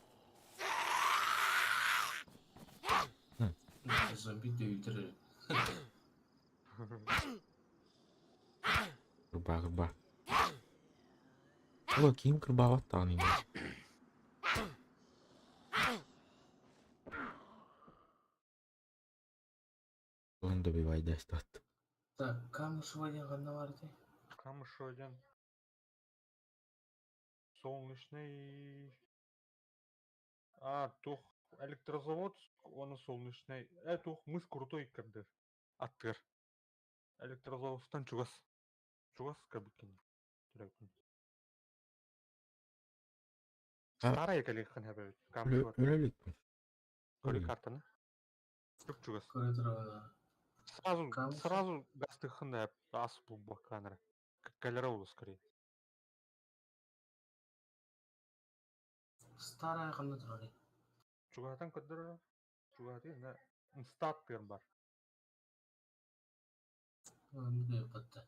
Зомби дөйүтэр эрэ. Кырбаа, кырбаа. Ол ким кырбаабат даҕаны ини. Ылан добивайдаштат. Так, Камышево диэн ханна баар этэй? Камышево диэн Солнечный. А, туох электрозавод уонна Солнечный. Туох мыс крутой көрдөр. Аттыгар. Электрозаводтан чугас. Чугас кэбиккин. Төрөкүн. А, Старая кэлиэххин эбэбит. Камышево. Үлэликпин. Көрүй картаны. Чуп-чугас. Көрө турабын. Сразу, Камышево. сразу гастыхын да ас булбакканара. Кэлэрэ олус скорее. Старая ханна турарый? Чугаһатан көрдөрөр. Чугаһатыы на стат тыгын бар. Оннук ыйыппатта.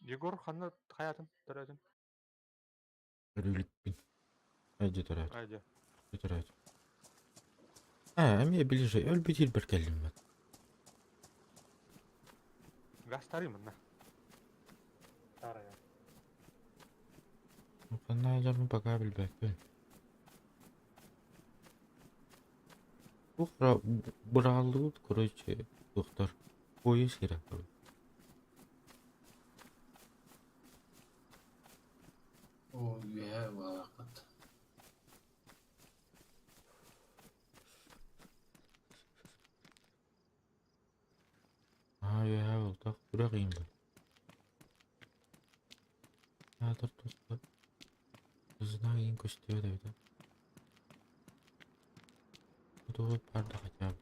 Егор ханна хаятын төрөтүн. Өрүлүкпүн. Айды төрөөт. Айдя. Төрөөт. А, эмиэ ближе өлбүт ирбэр кэллим бат. Гастары манна. Старая. Ханна айдарбын пока билбэппин. Бу бырааллыбыт, короче, туохтар. Поезд керек короче. Оо, үөһээ буолаахпыт. Аа, үөһээ буолтах күрэх иин бар. Аатар туспа. Знак иин көстүбэт эбит. Тугу бар да хотя бы.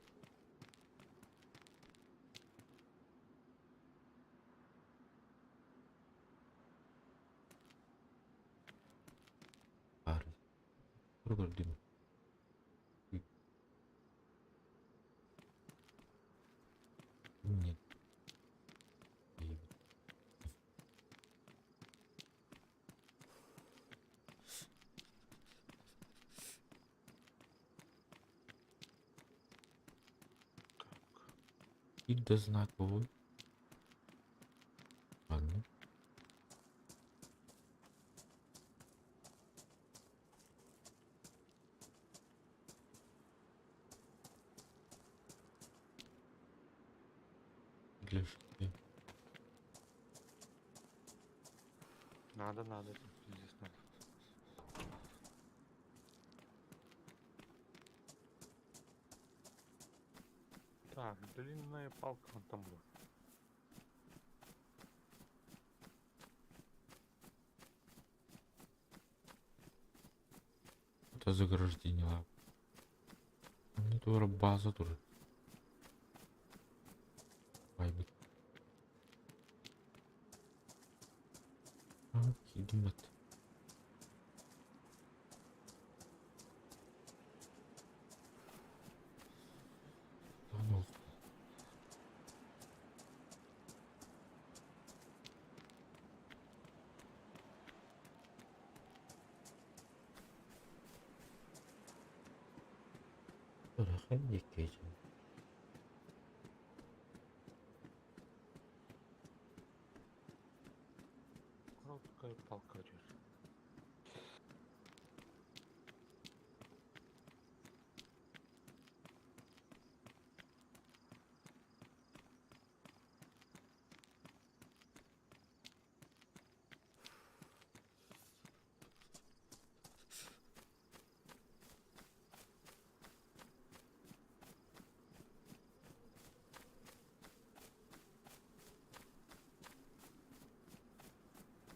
Бар. Көрдүм. Нет. И до знаковой. Ладно. Для что? Надо, надо, пиздец надо. Так, длинная палка вон там была. Это заграждение лап. Ну, тоже база тоже. Вайбит. А, кидмет. Да ну. Рахай. Короткая палка режет.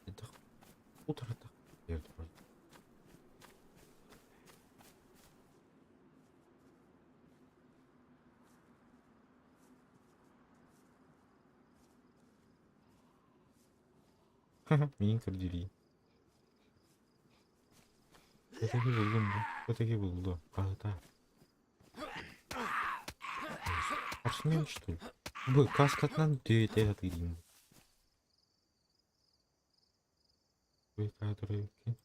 Это утро так. Мин көрдүрүү. Öteki buldum bu. Öteki buldu. Kahta. Спортсмен, что ли? Бу каскатынан дөйөтө атыйм. Бу кадр экен.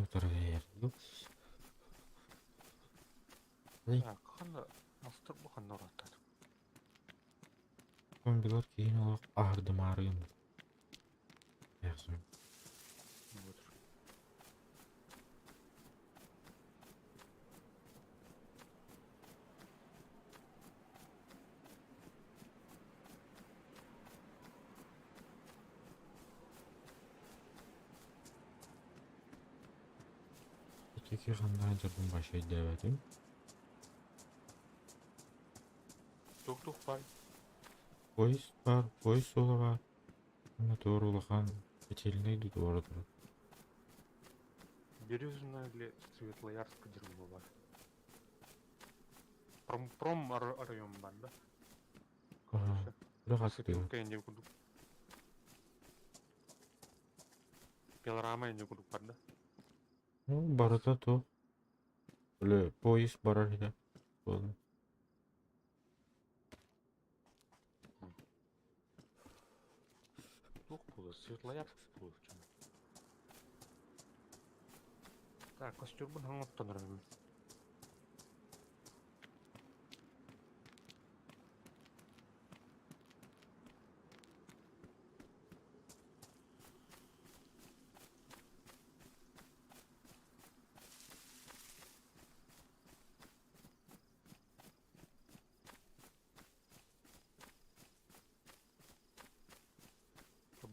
утары бэйэр. Так, ханна мастар бу ханна ыраттар? Зомбилар киһини олох аһардымаары гыннылар. Ясно. Вот. Ити ханна дьарбын башай диэбэтим. Тух-тух баар. Поезд баар, поезд суола баар. Уонна туора улахан котельнай да туора турар. Березина или Светлоярск дерьмо бар. Пром, пром район бар, да? Ага. Үрэх аттыгар. Сыпилка инде курдук. Пилорама инде курдук бар, да? Ну, барыта туох. Били поезд барар иһэ буолла. Туох буолар? Светлоярск буолар. Так, костюрбун хаҥоттонор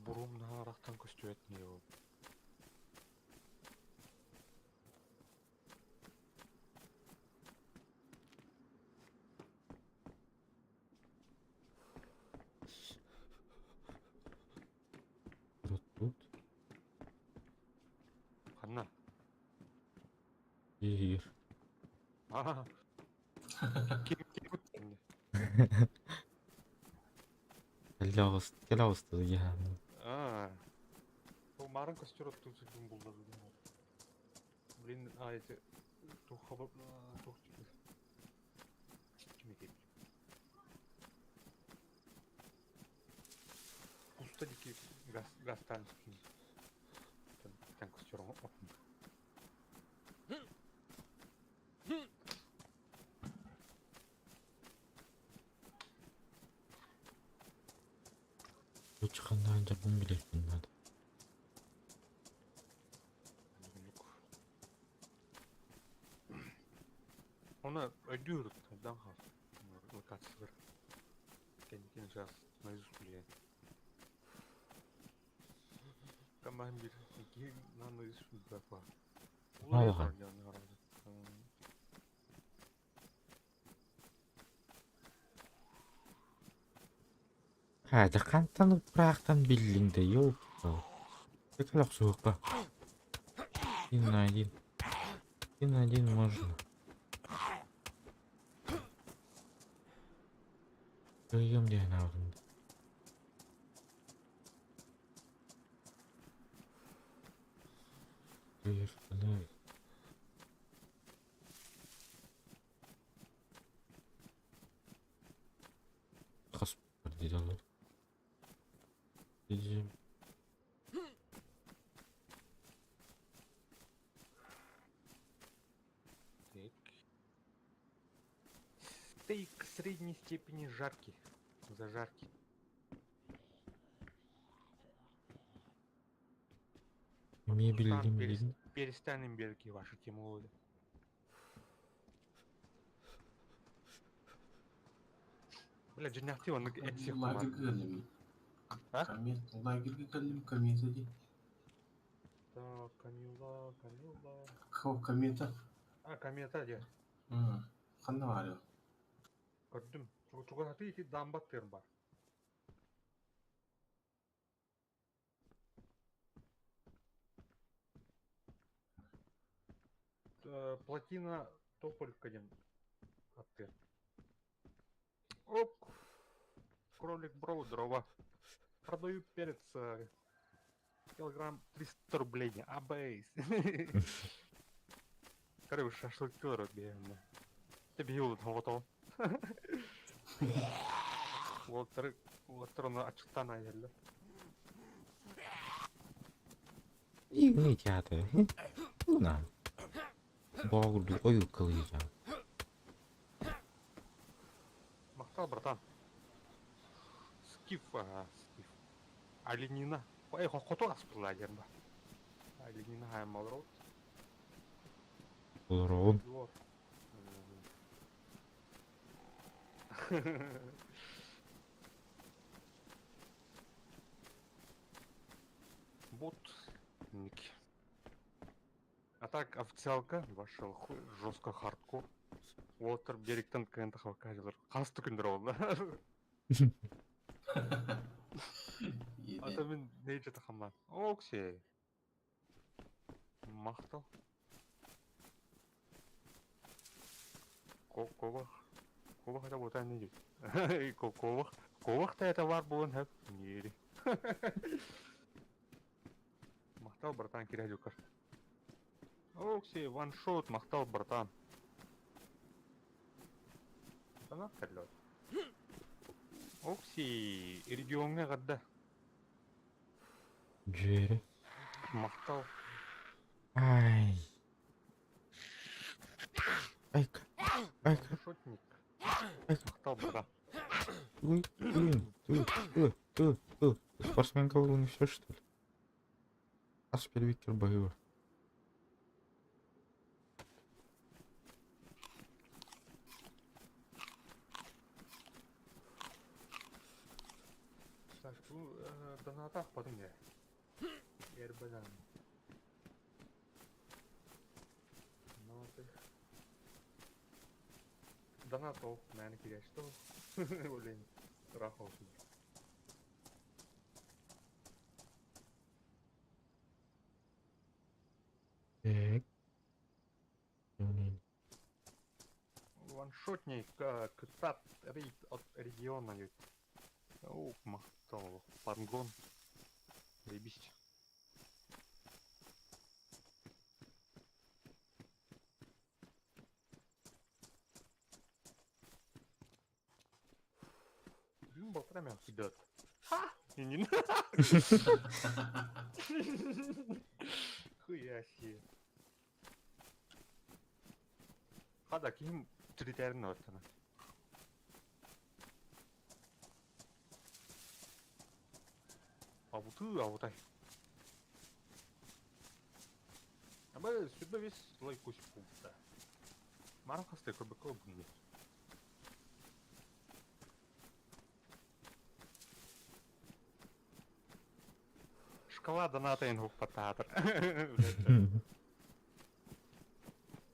Бурум наһаарахтан көстүбэт ньиэ ол. Вот тут. Ханна? Иһиир. Аа. Ким ким Кэлэ оҕус кэлэ оҕуста дьаһаан. Аа. Ол марын костер оттуу сылдьан булла Блин, а эти туох туох ким этий? Пусто дики газ газтан тэн костер оттун. Ханнаан дьарбын билиэхпин наада. Оны өйдүүр дан хаал. Локациялар. Кэнникин сейчас наизусть билиэн. Камаһын бир икки на наизусть билбэт баар. Алахан. Haa, дьэ хантан ыраахтан биллиҥ да ёлка. Это охсуһукка. Один на один. Один на один можно. Кыайыам диэн аҕын. Кыайыахпына хас дедалар. Дедим. Так. Стейк средней степени жарки. Зажарки. Эмиэ биллим билин. Перестанем берки ваши тему. Бля, дьиҥнээхтии оннук этсиэх Лагерьга кэллим. А? Комет, лагерьга кэллим, комета дии. Так, Камила, Камила. Кого комета? А, комета дии. Ханна баарый? Көрдүм. Чугасаты ити дамбат тыыр бар. Плотина Тополевка диэн аттыыр. Оп! Кролик бро, дрова. Продаю перец килограмм 300 рублей. Абейс. Короче, шашлык биэрнэ. Ты бил готов. Уолаттар уолаттар ону аччыктаан айылла. Не театр. На. Боогурду ойуу кылыйдьаан. Махтал, братан. Скиф, ага, скиф. Оленина. Эй, хоту аспылла диэн ба. Оленина хайма олорот. Олороҕун. Бот. Ник. А так официалка вошел жестко хардкор. Уолаттар берегтен кыайан тахабакка дьылар. Хас да күннэр буолла. Ата мин нейджа тахамман. Оксей. Махтал. Кобах. Кобах это вот они. Кобах. Кобах-то это бар буолан хөп. Нири. Махтал, братан, Кирядюкар. Окси, ваншот, махтал, братан. Донат кэллэ. Окси, региоҥҥа эҕэрдэ. Дьүөрэ. Махтал. Ай. Айка. Айка. Ваншотник. Айка. Махтал, братан. Ой, блин, ты, ты, ты, ты. Спортсменка был не все, что ли? Ас первикер баһыыба. Так, бу донатах потом я. Эрбадан. Донаты. Донат ол, наверное, киря что? Блин, ыраах олsun. Так. Ваншотник кытат рейд от региона ведь. О, махтал. Пангон. Заебись. Блин, болтами идет. Ха! Не Хуя себе. Хада ким тритәрин ортана. Абуту абутай. Аба сүрбэ вес лайк кусик култа. Марам хасты көрбөккө бүгүн. Шкала доната инхук паттаатыр.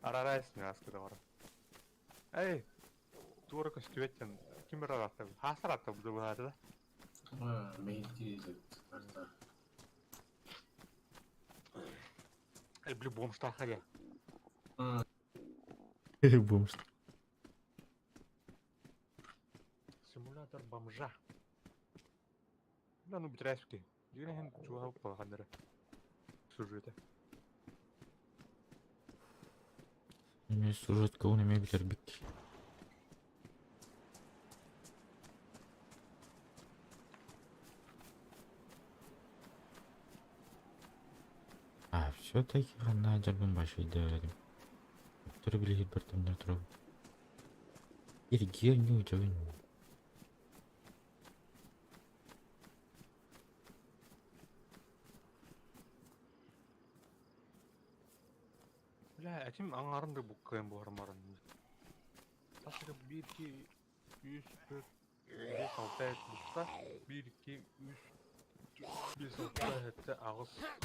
Арарайс аскыда бар. Эй, туора көстүбэттен ким бир аратта? Хаасар атта бу быһааты да. Мэйдири барда. Эй, бли бомжтаха я. Бомж. Симулятор бомжа. Да ну битрэски. Дигэн чуга паханнара. Сюжета. Эми сюжетка уну эме билэрбит. А все-таки ханна дьарбын башыйдым. Өттөрү билиһир бэртэмнэр турабын. Иргиэ ньуу-дьабын. Бля, этим аҥарын да буккайын буһармарын. Тасыга 1, 2, 3, 4, 5, 6 буста. 1, 2, 3, 5, 6, 7, 8,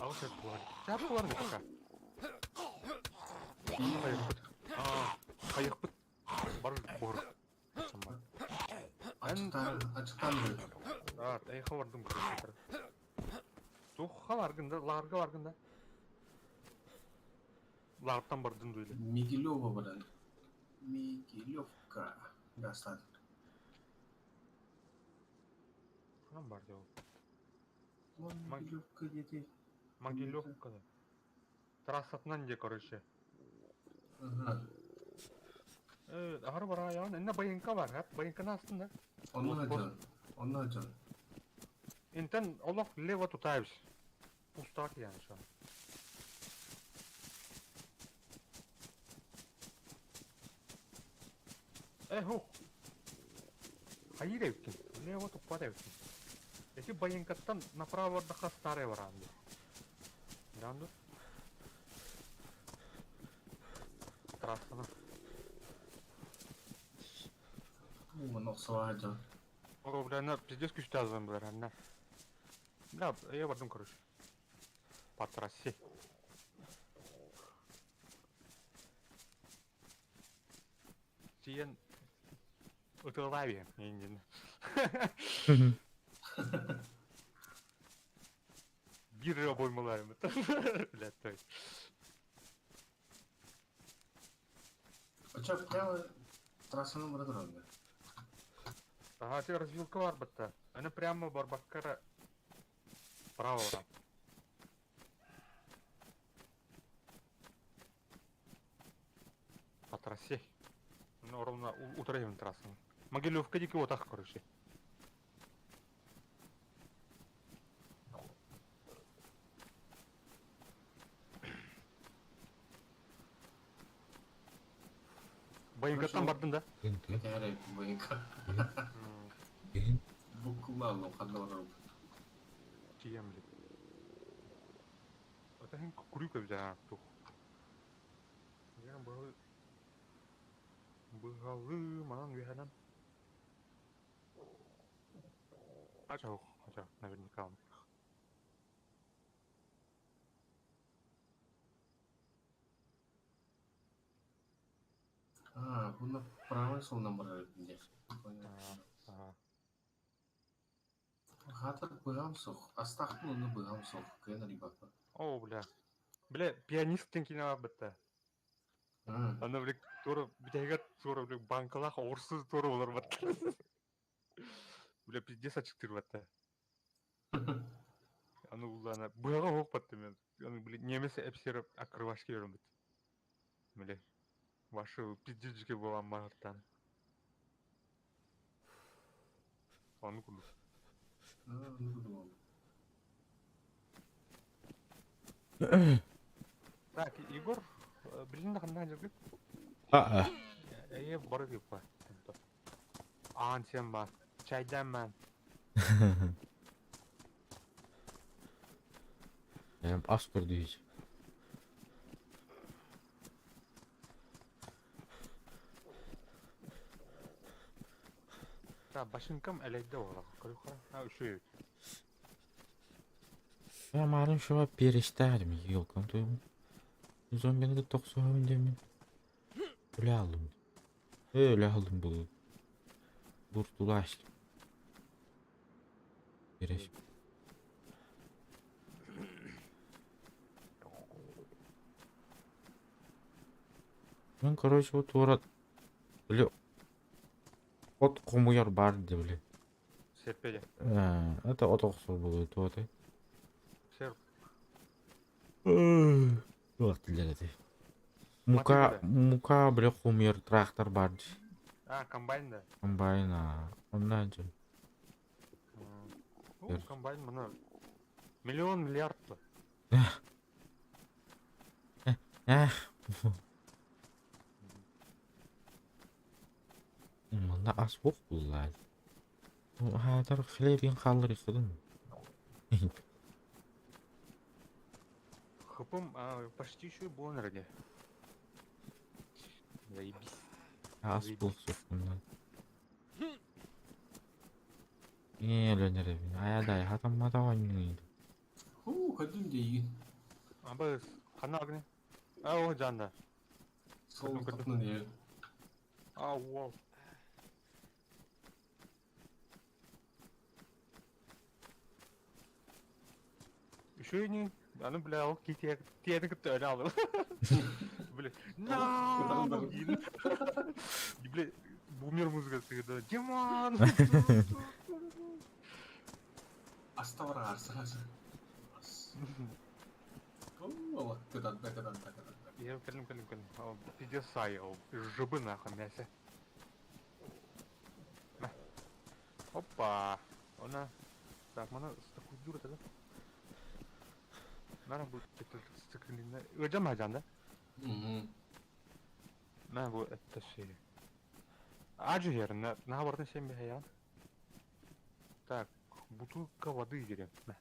8 эт буһар. Чап булар не пока. Хайыппыт. Аа, хайыппыт. Бар буһар. Самар. Ачыктан ачыктан Аа, эйха бардым көрөтөр. Тухха баргын да, лаарга баргын да. Лаартан бардын дуйле. Мигелева баран. Мигелевка. Гастан. Ханан бар деп. Мигелевка дети. Могилевка да. Трассатынан де, короче. Ага. Ары бар аяғын, инне байынка бар, хап, байынканы астында. Онно жон. Онно жон. Интен олох лево тутаебыз. Пустак yani şu an. Э, хух. Хайыр эбиккин. Лево туппат эбиккин. Эти байыҥкаттан направо бардахха старая бараан дии. Даанду. Трассаны. Уон охсуһа дьон. О, бля, на пиздец күүстээх зомбилар, анна. Бля, я бардым, короче. По трассе. Тиийэн ытыалаа биһэм иннин. Биир эрэ обоймалаайым. Блядь, той. Очо прямо трассаны бара тураллар. Ага, ти развилка бар бытта. Аны прямо барбакка эрэ право баран. По трассе. Ну, ровно утро иһин трассаны. Могилевка диэки уотах, короче. Байыҥкаттан бардын да? Кэтэһэр байыҥка. Буккуллааллым ханна барарым. Тиийэн блин. Это хин курюк эбит тух. Я быһалы быһалы манан үөһэнэн. Ача, ача, наверняка он. А, буна правый суолунан барар эбит дии. Ага. Хаатар быһам суох. Астаахпын онно быһам суох. Кыайан арыйбаппын. О, бля. Бля, пианист диэн киинэ баар бытта. Аны, бля, туора бүтэһигэр туора, бля, банкалаах оҕурсу туора олорбаттар. Бля, пиздец ачыктыырбатта. Аны улаана быһаҕа оһох батта мен. Аны, бля, немец эпсиэр открывашки берембит. Бля, ваши пиздец жике буолан маһыттан. Ону курдук. Ону курдук. Так, Егор, билин да ханна дьаргыт? А-а. Эйе бары кыппа. Аан сен ба. Чайдан мен. Эм ас көрдүйүз. Так, башынкам элейде ола. Көрү А, үчү. Я марын шуға перештәрім елкам тойым. Зомбини кытта охсуһабын диэммин. Өлө алдым. Өлө алдым бұл. Буртулаштым. Переш. Мен, короче, вот туора били от хомуйар баар дии били. Серпеде. Это от охсор буолуо туотай. Серп. Туох дииллэр этэй. Мука мука били хомуйар трактор баар дии. А, комбайн да. Комбайн аа онно дьэ. Ну, комбайн мына миллион миллиард па. Эх. Манна ас буох буоллаа. Хаатар хлебин хаалларыаххытын. Хпм почти еще и буолан эрэ Заебись. Ас буолсуккунан. Ээ өлөн эрэбин. Айа да хатаммата оонньууй. Хуу, ходим дейгин. Аба ханна агны? А, о, жанда. Сол тапнын е. А, уол. Еще и не... Аны, бля, ол тиэни кытта өлө алдым. Бля, на Бля, бумер музыкасы да. Диман! Аста бар арсырасы. Кытанта, кытанта, кытанта. Я кэллим, кэллим, кэллим. Пиздец сай, ол жыбы нахуй мясо. Опа! Она... Так, мана с такой дура тогда. Наверное, будет Ыдьам да? Угу. На, бу это все. Аджигер, на, на барытын сен бэһэйэҕин. Так, бутылка воды дириэм. На.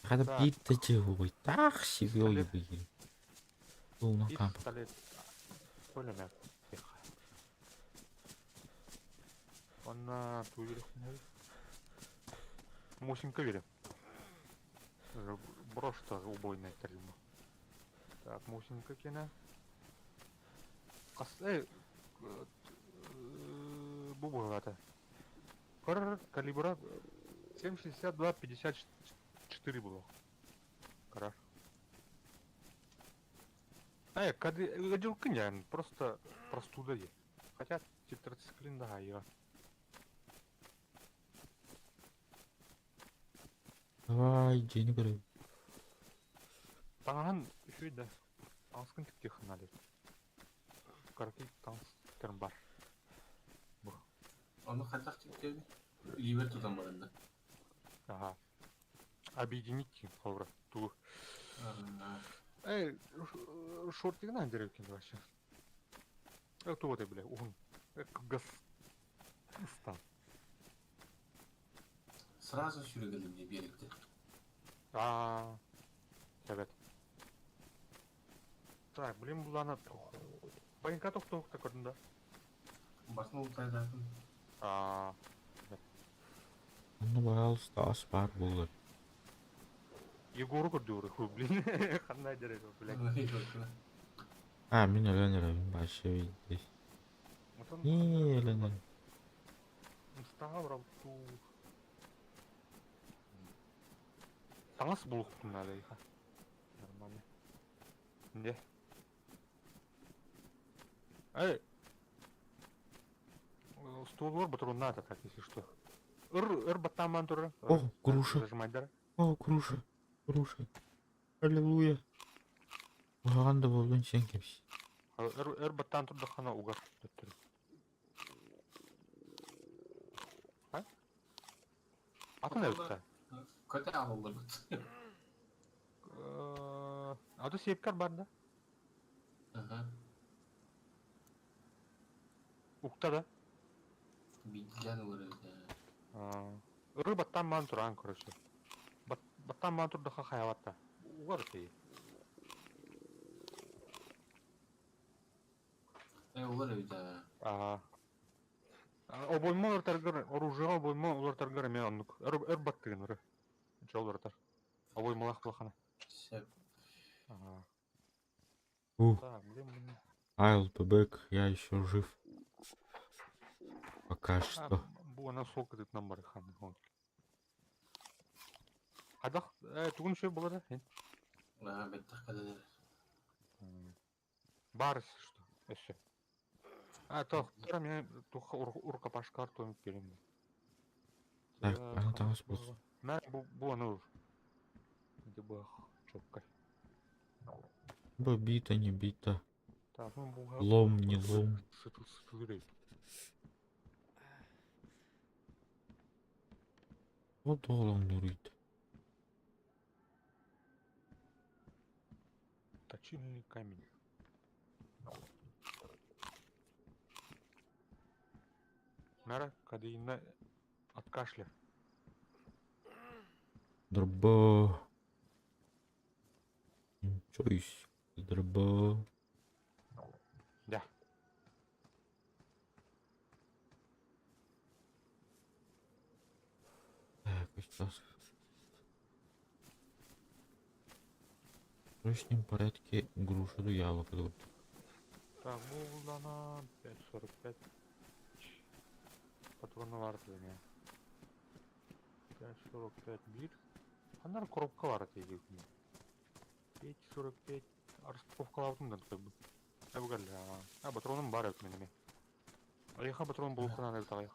Хата Так. биир да чыһугуй таах себе Пистолет. ойугуй. Тулна камп. Пистолет. Пулемет. Онна туйрахнай. Мусинка верим. Брошта убойная тарima. Так, Мусинка кена. Кас бу буолата. Кор калибра 7,62 54 было. Карар. Кады дилкынян, просто простуда е. Хотя тетрациклин да, я. Давай, дьиэни көрөбүн. Таҥаһын үчүгэй да. Таҥаскын тиктиэххин наада. Кыракый таҥас тиктэрим бар. Бу. Ону хайдах тиктэбин? Илиибэр тутан баран да. Ага. Объединить диэн холобура тугу? Аа, Эй, шортигынан деревкин вообще. Тугу этэй бile уһун кылгас ыстан. Сразу сүрүгэлим дии биэриктэ. Аа, эбэт. Так, блин, булана Байынка тохтоохта көрдүм да. Бартын ултайдаатын. Аа, Онно пожалуйста ас баар буолар. Егору көрдүөр, блин. Ханна дерев, блядь. А, мин өлөн эрэбин вообще здесь. Не, өлөн эрэбин. Мустаға барабытуу. Таҥас булуохпун наада эйиэхэ. Нормально. Де. Эй! Ствол батрон надо так, если что. Ыр, ыр баттааман турар. О, груша. Зажимайдар. О, груша. Груша. Аллилуйя. Куһаҕан да буоллун сиэн кэбис. Өр, өр баттаан турдаххына угар төттөрү. А? Атын эбит Көтө аҕаллыбыт. Аты сиэпкэр бар да? Аха. Укта да? Биирдиилээн ылар эбит. Ыры баттаан маан тураан короче. Баттаан маан турдахха хайабатта. Угар тей. Э, улар эбит. Аа. Обойма улартаргар, оружиеҕа обойма улартаргар эмиэ оннук. Өр, өр баттыгын ыры. Дьэ уларытар. Обоймалаах улахана. Сөп. Ага. Ух, Так, блин, блин. I'll be back, я еще жив. Пока А, что. бу ана сол кытытынан бар хан. Хадах, тугун шөй болар да? Аа, бэттэх кэлэн Бар что, өссө. А, то, мен туха уркапашкар томик келем. Так, аны таҥас буолсун. Мә, бу бу аны Где бах, чоккай. Бу бита, не бита. Так, ну бу Лом, не лом. Сытыл сытыл Вот оҕолоҥнууруйда. Точильный камень. Нара, кадеина от кашля. Дроба. Ничего себе. Дроба. Да. Так, сейчас. В срочном порядке грушу да яблоко тут. Так, булдана 5.45. Патроны бар меня. 5.45 бир. Анар коробка бар это 5.45. Распаковкалабытым да такой. Әбігәл, а патроным бар өт менеме. Аяха патрон булухына да тагык.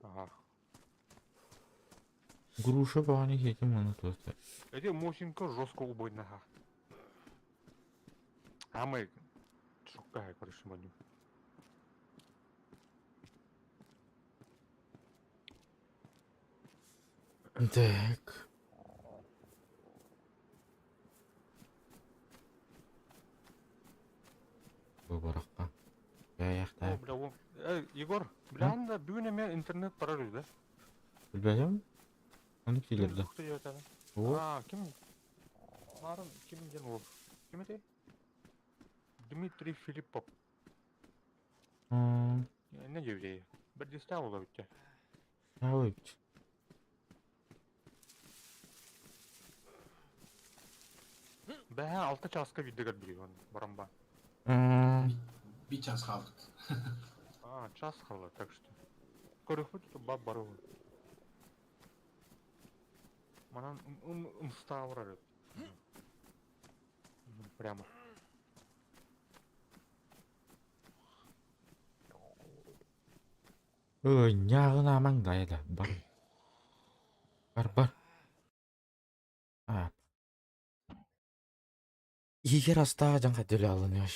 Ага. Груша бағана кетем оны туоста. Эти Мосинка жестко убойна. А мы шокка, короче, будем. Так. Бу барахха. О, Яяхта. бля, о. Эй, Егор, бля, анда бүгүн эмиэ интернет барар үһү да? Билбэтим. Оннук Ким дииллэр да. тохто диэбэтэҕэ? Оо. А, ким? Марын ким диэн уол? Ким этэй? Дмитрий Филиппов. Не диэбитэй? Бэрдистээх уола эбит дии. Аабыт. Бэһээ 6 чааска биирдэ көрдүгүн баран ба. Биир чаас хаалбыт. А, час хаалла, так что. Көрүөхпүт бап барыбын. Манан ымстаабырар эбит. Прямо. Ой, ньааҕынаамаҥ дайа да бар. Бар бар. А. Иһигэр астаах дьон хайдах алыныа.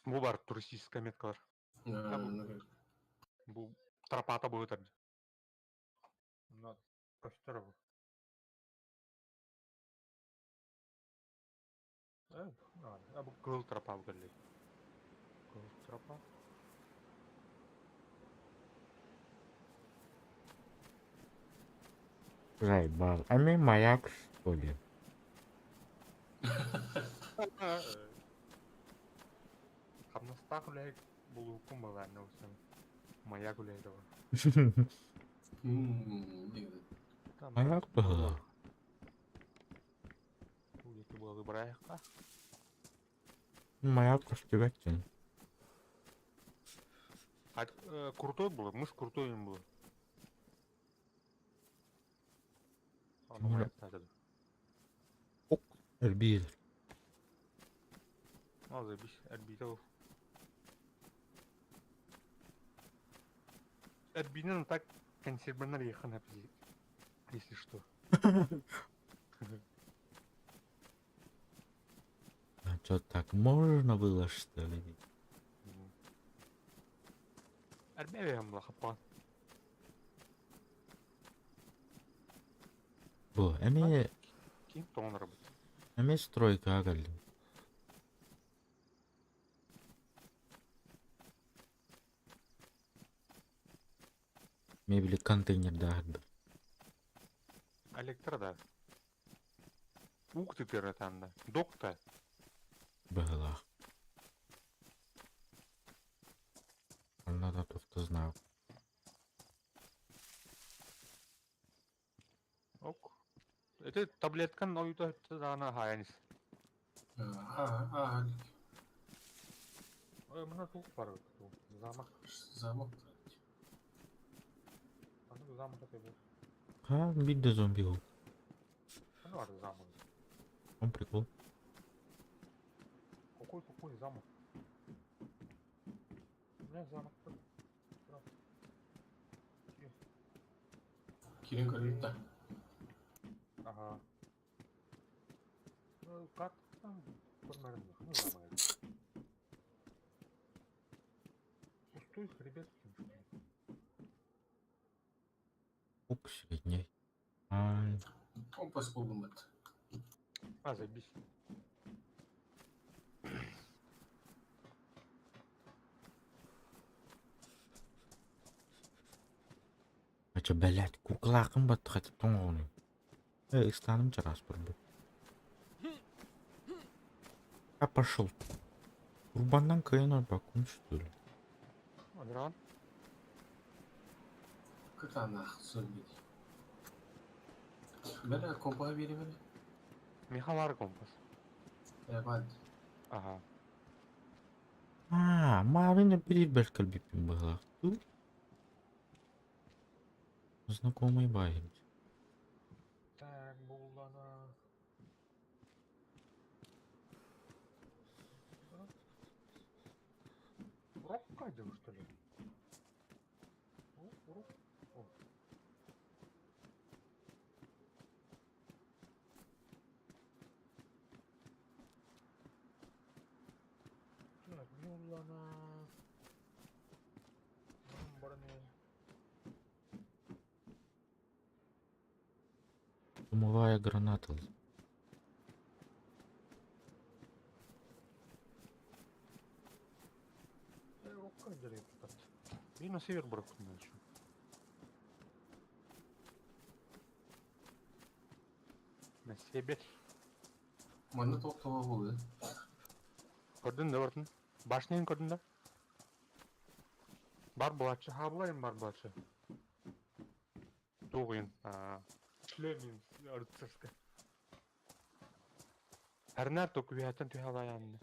Бу бар туристическая меткалар. Бу тропата быһытар. Көстөр бу. Бу кыһыл тропа кэлли. Кыһыл тропа. Заебал. А мне маяк, что ли? Хамнастаах үлэһит булууккун балаанна усан. Маяк үлэһитэ бар. Маяк быһыылаах. Диэки буолы барайахха. Маяк көстүбэт дьон. Крутой было, мыс крутой им было. Ону маяктаата. Ок, эрбиир. Ал заебись, эрбиитэ ол. Эрбиинэн так консерванар ехана если что. А что, так можно было, что ли? Эрбиэм была хаппан. Бу, эми Ким тоҥон работает? эми стройкаҕа кэллим. Мебели контейнердаах Электро да. Ух ты тырытанда. Докта. быһыылаах. Онно да туох знаю. Ок. Это таблеткан ойута даана хаянис. А, Ой, мына тух бар. Замок. Замок. Аны замок это был. Ха, биир да зомби ол. Аны бар замок. Он прикол. Какой какой замок? У меня замок. Кирин көрүлүттэ. Ага. Ну, как там? Көрмөрүм. Ну, замок. Пустой хребет. Ок, средний. Ай, Компас булгуммут. А, заебись. А чё, блядь, куклаакын баттахат тоҥоҕунуй. Э, ыстааным чараас барбыт. Я пошел. Урбаннан кыайан орбаккын, что ли? Дрон. Кытаанах зомби. Бэрэ компаһы биэримэр. Михалар компас. Эбат. Ага. А, маарыын биир бэрт кэлбиппин быһыылаах дуу? Знакомый баай эбит. Так, буллана. Урокка идем, что ли? О, урок. О. Так, буллана. Бараны. Дымовая граната. Биир на север барахтын еще. На север. Манна туох буолуой? Көрдүн да бартын. Башняны көрдүн да? Бар булачы, хабылайым бар булачы. Тугын. Шлемин рыцарская. Әрнәр то күһәтен түһә алаянны.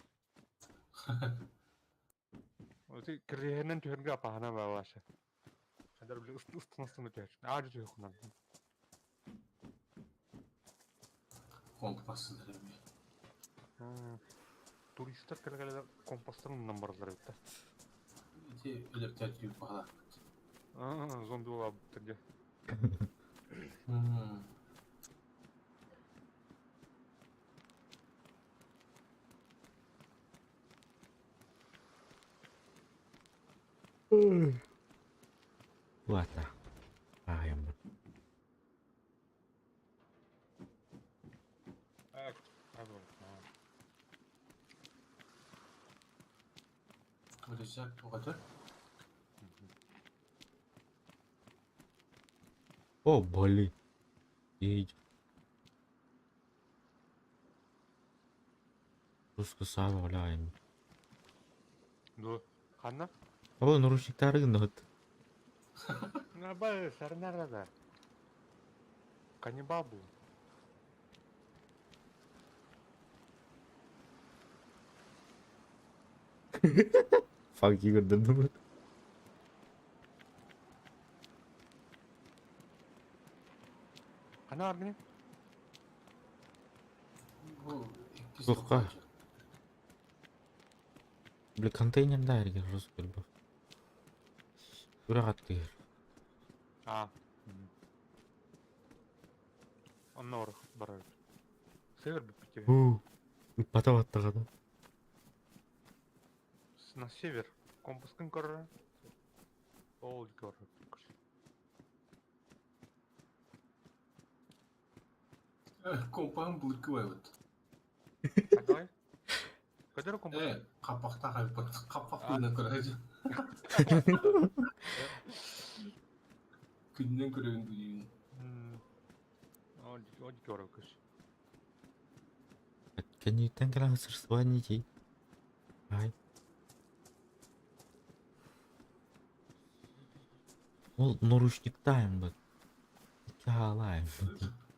Оти кирһеннән түһәргә апаһана балашы. Хәдәр биле ыстын ыстын ыстын түһәр. Аж түһә хунан. Компас эмиэ. Туристар кэлэ компастарын баралар эбит. Ити өлөртөө түйүк баҕалаахпыт. Зомби буолабыттар дьэ. Ладно. Аайым. Рюкзак туҕата. О, блин. Едь. Русская сава валяем. Ду. Ханна? О, наручниктары гынныгыт. Наба сарнарада. Каннибал был. Fuck you көрдүм. Ханна аргыны? Бу иккис Туохха? туохха. Бля, контейнер да эргер рус көрбөх. Үрэх аттыгыр. А. Онно ор барар. Север бүппүтэ. Уу. Ыппата баттаҕына. На север. Компаскын көрөр. Ол көрөр. Компаһын былыргы байбыт. Давай. Көдөр компас. Хаппахтаах айбыт. Хаппах күнүнэн көрөөчү. Күнүнэн көрөбүн дуу. Ол ол көрөр көс. Кэнниттэн кэлэн сырсыбан ити. Ай. Ол наручниктаем быт. Хаалаем.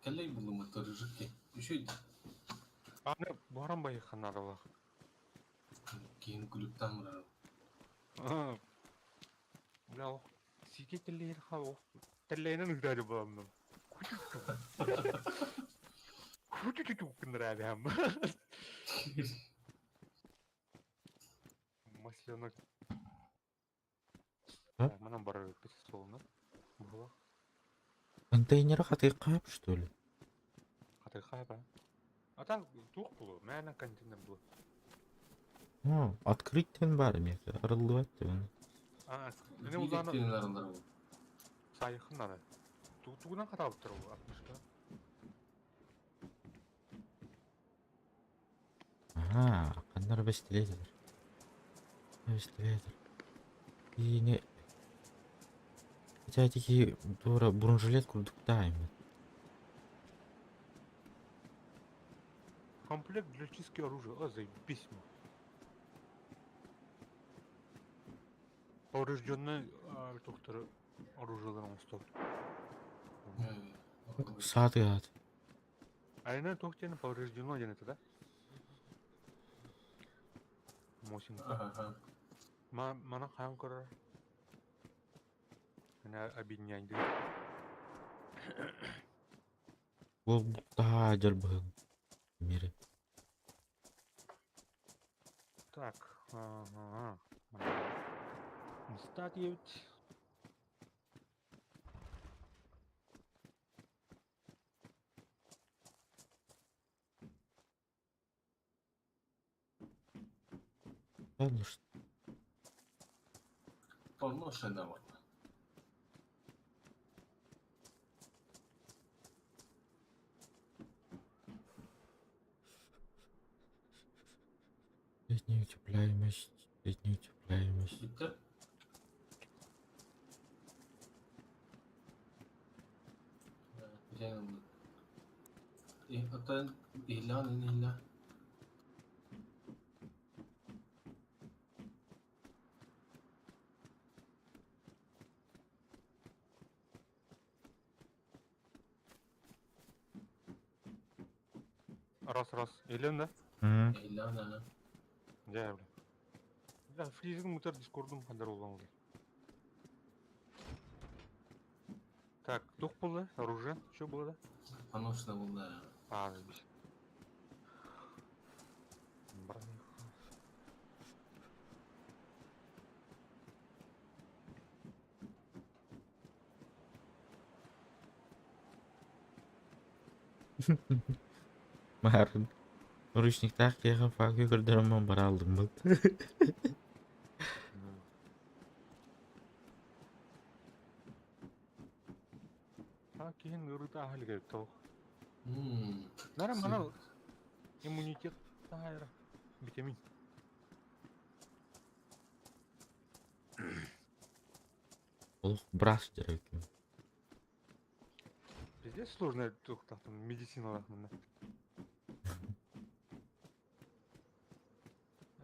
Кэллэй буллум рыжикке. Үчүй Аны баран бай ханаралах. киин күлүктан барар. Бля, ох. Сике теллейр ха ох. Теллейнен үгдәри буламным. Хучу кындыра бям. Масленок. А? Манан барар бит солуна. Була. Контейнер хатыйкап, что ли? Хатыйка ба. А так тух булу. Мәнә контейнер булу. О, открыть тен бар меха. Арылдыбат деп. А, не узаны Аралар бу. сайхын аны. Тугунан каталып тур бу 60-ка. Ага, каннар бестилетер. Бестилетер. И не... Хотя такие дура бронежилет курдуктаем. Комплект для чистки оружия. А, заебись. Поврежденный доктор оружие оңостор. Сааты ат. Айна тохтен повреждено один это, да? Мосинка. Ага. Ма мана хаан көрөр. Ана объединяйды. Ол та жарбыһын. Мире. Так, ага. Мустат ебить. Ладно, что Онно шена бар. Утепляемость, средняя утепляемость. Бүттэ? Бүтэн ылла. Оттон иһиллэҕин иһиллэ. Раз, раз. Елен да? Иһиллэҕин аха. Дьэ, бля. Да, фризинг мутар дискордум хандар болған Так, туох было? Оружие? Что было, да? Поношено было. А, заебись. Броня. Марын. Ручниктаах киһиэхэ факел көрдөрөммүн бара алдыммыт. А, киһин ыарыыта аһа илик эбит тоҕо. Мм. Нара манал иммунитет таһайра. Витамин. Олох брас диир эбиккин. Пиздец сложная туохтаах медициналаах манна.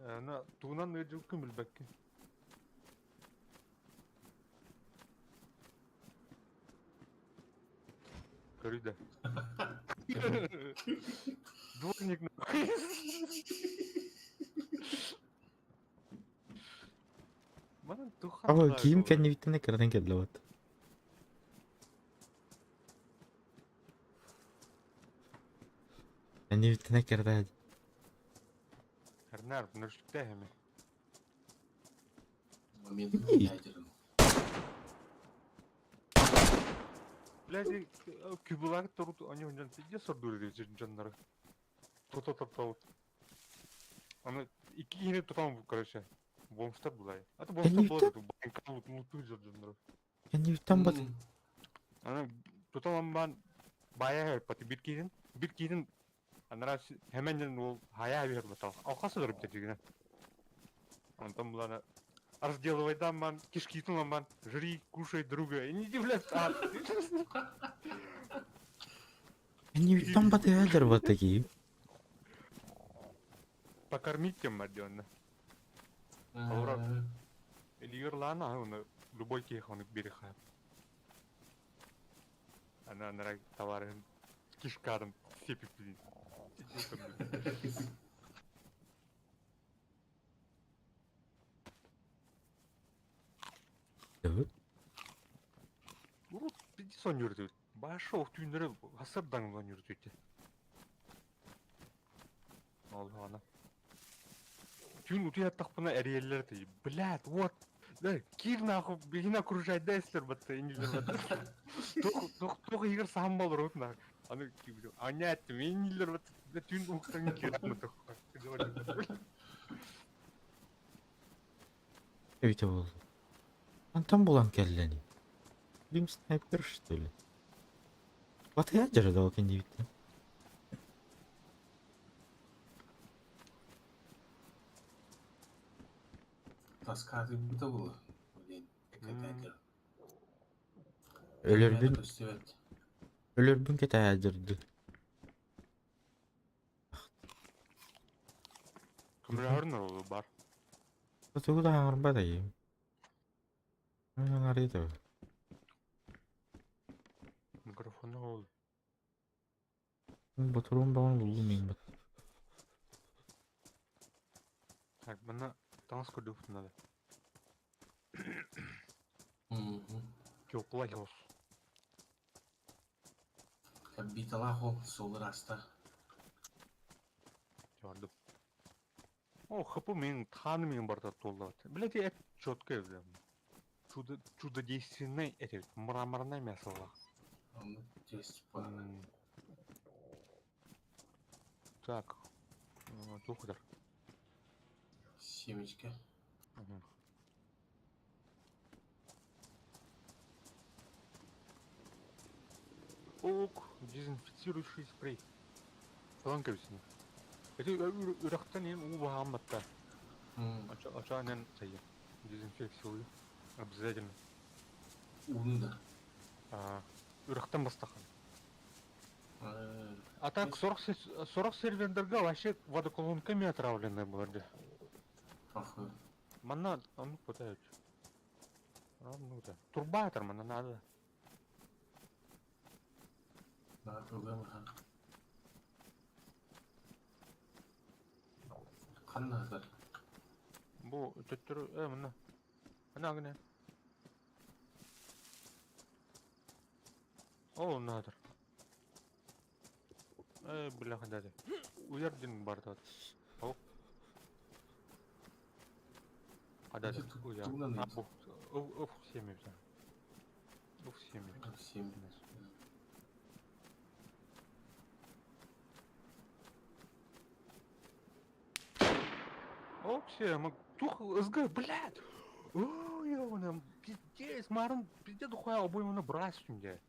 На тугунан ыалдьыбыккын билбэккин. Көрүй да. Дворник нахуй. Манан туха Ава киим кэннибиттэн кыратын кэллэбит. Кэннибиттэн кырата Эрнар, нөрүстүктээх эми. Момент ядерный. Блядь, күбүлаак турут они дьон пиздец сордуур дьоннору. Тута топтообут. Аны икки киһини тутан короче бомжтар булай. А то бомжтар Кэннибиттэн буолар банка лутуу дьоннору. кэннибиттэн бат Аны тутан баан баайа пати бир киһин бир киһин анараа хэмэн ол хайаа биһэр батал. Алхас олору битэ Онтон булана разделывайдан ман кишкитин ламан жри, кушай друга. И не блядь, а. Кэннибиттэн батыһа бата киим. Покормить тем мадьонна. Аура. Илигер лаана оны любой киһи оны бириха. Ана анара товарын кишкадым сепип. Evet. Урут пиздец ойнуур Баша түүннэри хасардан ойнуур үтэ. Ол ана. Түүн утуйаттахпына эрийэллэр этэ. Блядь, вот. Да, киир нахуй, биһини окружать да эслер батта, инилер батта. Туох туох туох игер сахан болор нахуй. Аны аня эттим, инилер батта. Да түүн уктан киир Эбитэ буолла. Антон булан кэллэни. Дим снайпер что ли? Батыһа дьарыда ол кэннибиттэн. Тоска ты было. Блин, какая-то. Өлөрбүн өлөрбүн кэтэһэ дьырды. Көмөлөһөрүн ол бар. Тугу да хаҥарбат айым. Хаҥарыйда. Микрофону ол. Ботурун баҕан буллум мин бат. Так, манна таҥас көрдүөхпүт надо. Теплай хос. Биталах ол суолар аста. Бардым. О, хп мен тааны мен барда толлабат. Блядь, это четко бля. Чудо чудодейственный это мраморное мясо. Онно тест по. Так. Туох Семечка. Ок, дезинфицирующий спрей. Салан кэбисин. Эти үрэхтэн эн уу баһаамматта. Очо сайын дезинфекциялыы обязательно. Ууну да. Үрөхтөн бастахан. А так 40 сервердерге вообще водоколонками отравлены были. Манна оннук пытают. Ну да. Турба атар манна надо. Ханна сытар? Бу төттөрү манна. Ана гына. Ол надо. Бляха дядя. Уяр дин бар О. А дядя, уяр. А, бу. Уф, семь все. Уф, семь. Семь. Вообще, мы тух СГ, блядь. Ой, ёбаный, пиздец, марын, пиздец, духуя обойманы брать мне.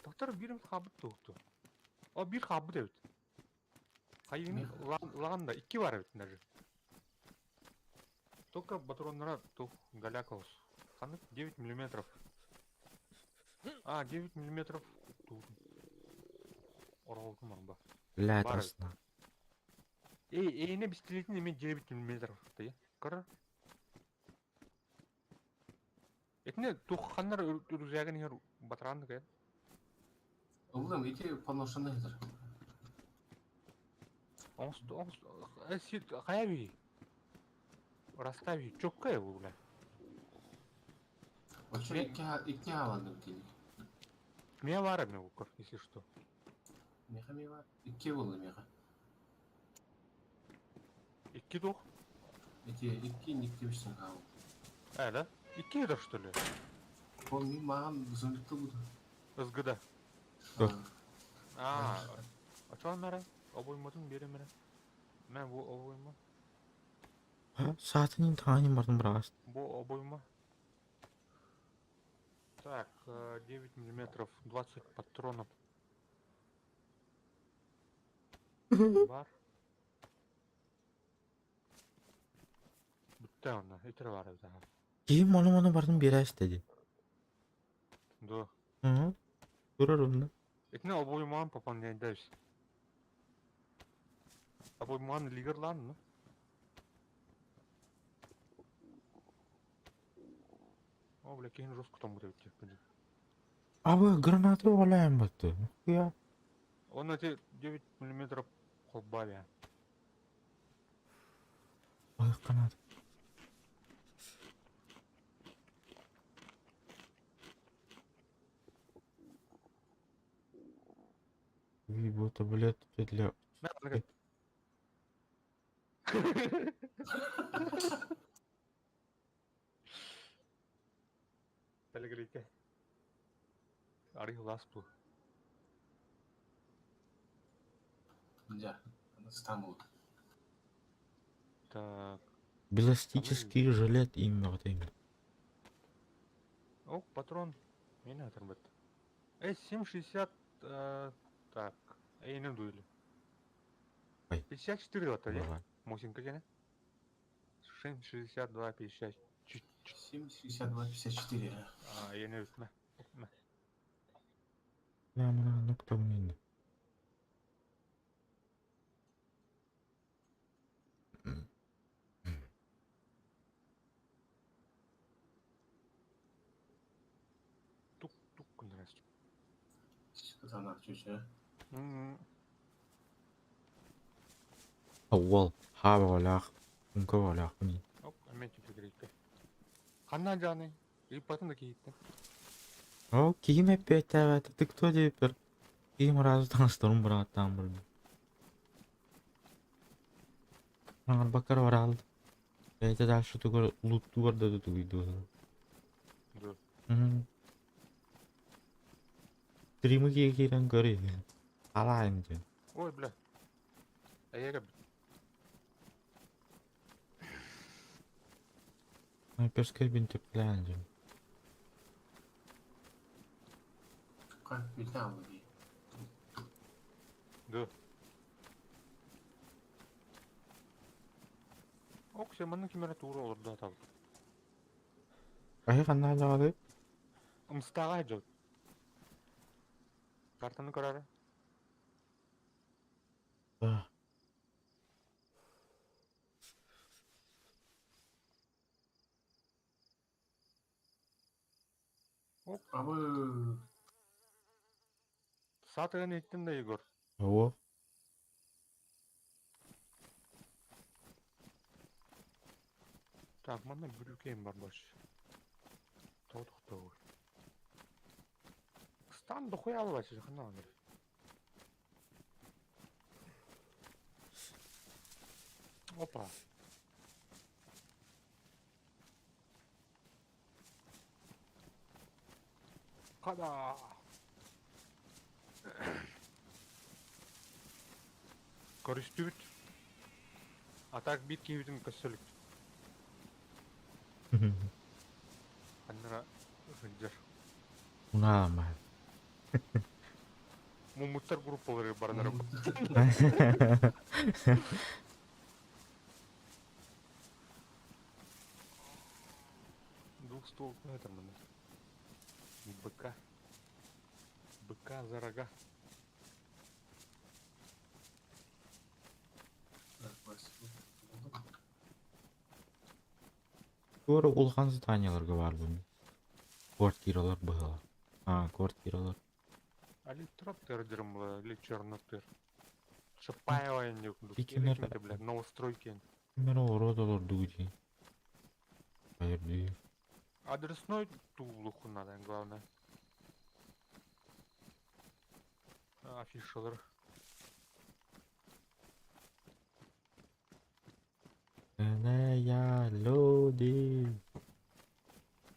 Доктор бирим хабыт тухту. О, бир хабыт эбит. Хайын лаганда икки бар эбит даже. Только патроннара тух галякаус. Ханнык 9 миллиметров. А, 9 миллиметров тут. Оролтум арба. Блядь, асна. Эй, эй, не пистолетин иметь 9 миллиметров. Ты, кыр. Этне тухханнар үрүзәген хер батыранды кәй. Ыллым, ити поношаны хетер. Оңс, оңс, сит, хаяви. Расстави, чокка его, бля. Очо икки халанды бители. Меня вара мне укор, если что. Меха мева. Икки болды меха. Икки дух? Ити икки никтебишсен хал. А, да? Икки это что ли? Ол мен маған зомбикті буду. СГД. А, а что мәрі? Обойматын бере мәрі. Мә, бу обойма. Саатын таанин бардым брас. Бу обойма. Так, 9 миллиметров, 20 патронов. Бар. Бүтті онна, итер бар еді. Кийим оны бардым бере dedi. Да. Hı. Görürüm да. Этне обойман пополнять дальше. Обойман лигерлан, ну? О, бля, кейин жестко там будет идти. Абы граната оляйм батты. Я. Он эти 9 миллиметров колбавия. Ой, канат. И вот, блядь, для... Телегрите. Арих ласпу. Да, Стамбул. Так. Баллистический жилет именно вот именно. О, патрон. Меня оторвет. 7,60. Так. Эй, не дули. 54 вот, я. Мусинка гене. 7,62, 50. 7,62, 54. А, я не знаю. Да, ну кто мне? Тук-тук, нравится. Что-то чуть-чуть. Ауыл, хаба олақ, үңкі олақ, міне. Оп, опять прикрепи. Ханна жаны, и потом такие. О, киим опять это ты кто теперь? Киим разу таныстырым брат там бір. Аңар бакар орал. Это дальше тугар лут тугар да тугуйду. Да. Стримы кирен көрі. Алайын же. Ой, бля. А я Снайперская винтовка же. Как витамы. Да. Ок, сен манна ким эрэ туура олордо атабыт. Аһы ханна дьаҕалый? Ымстааҕа дьон. Картаны көрөөрө. А. Абы. Саатыган иһиттин да Егор. Ого. Так, манна бүрүүкэйим бар больше. Тоҕо тохтообуй? Стан дохуя алабайсыз, ханна бар? Опа. Хада! Көрүстүбүт. А так биир киһибитин көрсөлүк. Ханнара сылдьар. Унаама. Муммуттар группалары баранара. Двухстволка это маны. Быка. Быка за рога. Туора улахан зданияларга баарбын. Квартиралар быһалар. А, квартиралар. Али троптер дирим була, или чернотыр. Шапаева не Икимер- бля, новостройки. Кимер олород олордугу дии. Хайырдыы. Адресной туулуху надо, главное. Афишалар. Я люди.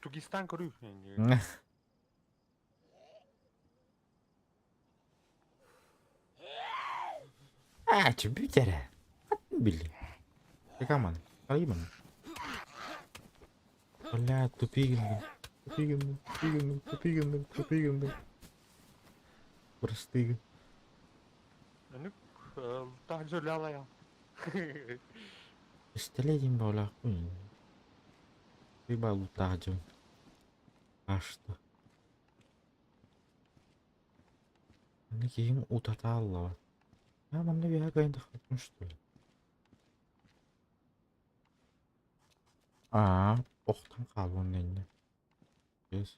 Тугистан көрүү. А, чү бүтэрэ. Били. Каман. Алиман. Бля, тупигин. Тупигин, тупигин, тупигин, тупигин. Простыга. Аны таһжолялая. Пистолетин болаакпын. Ты балутаажым. Ашты. Аны киһим утата аллабат. А манна биһа кайын тахтым что ли? Аа, охтан хаалуон иннэ. Yes.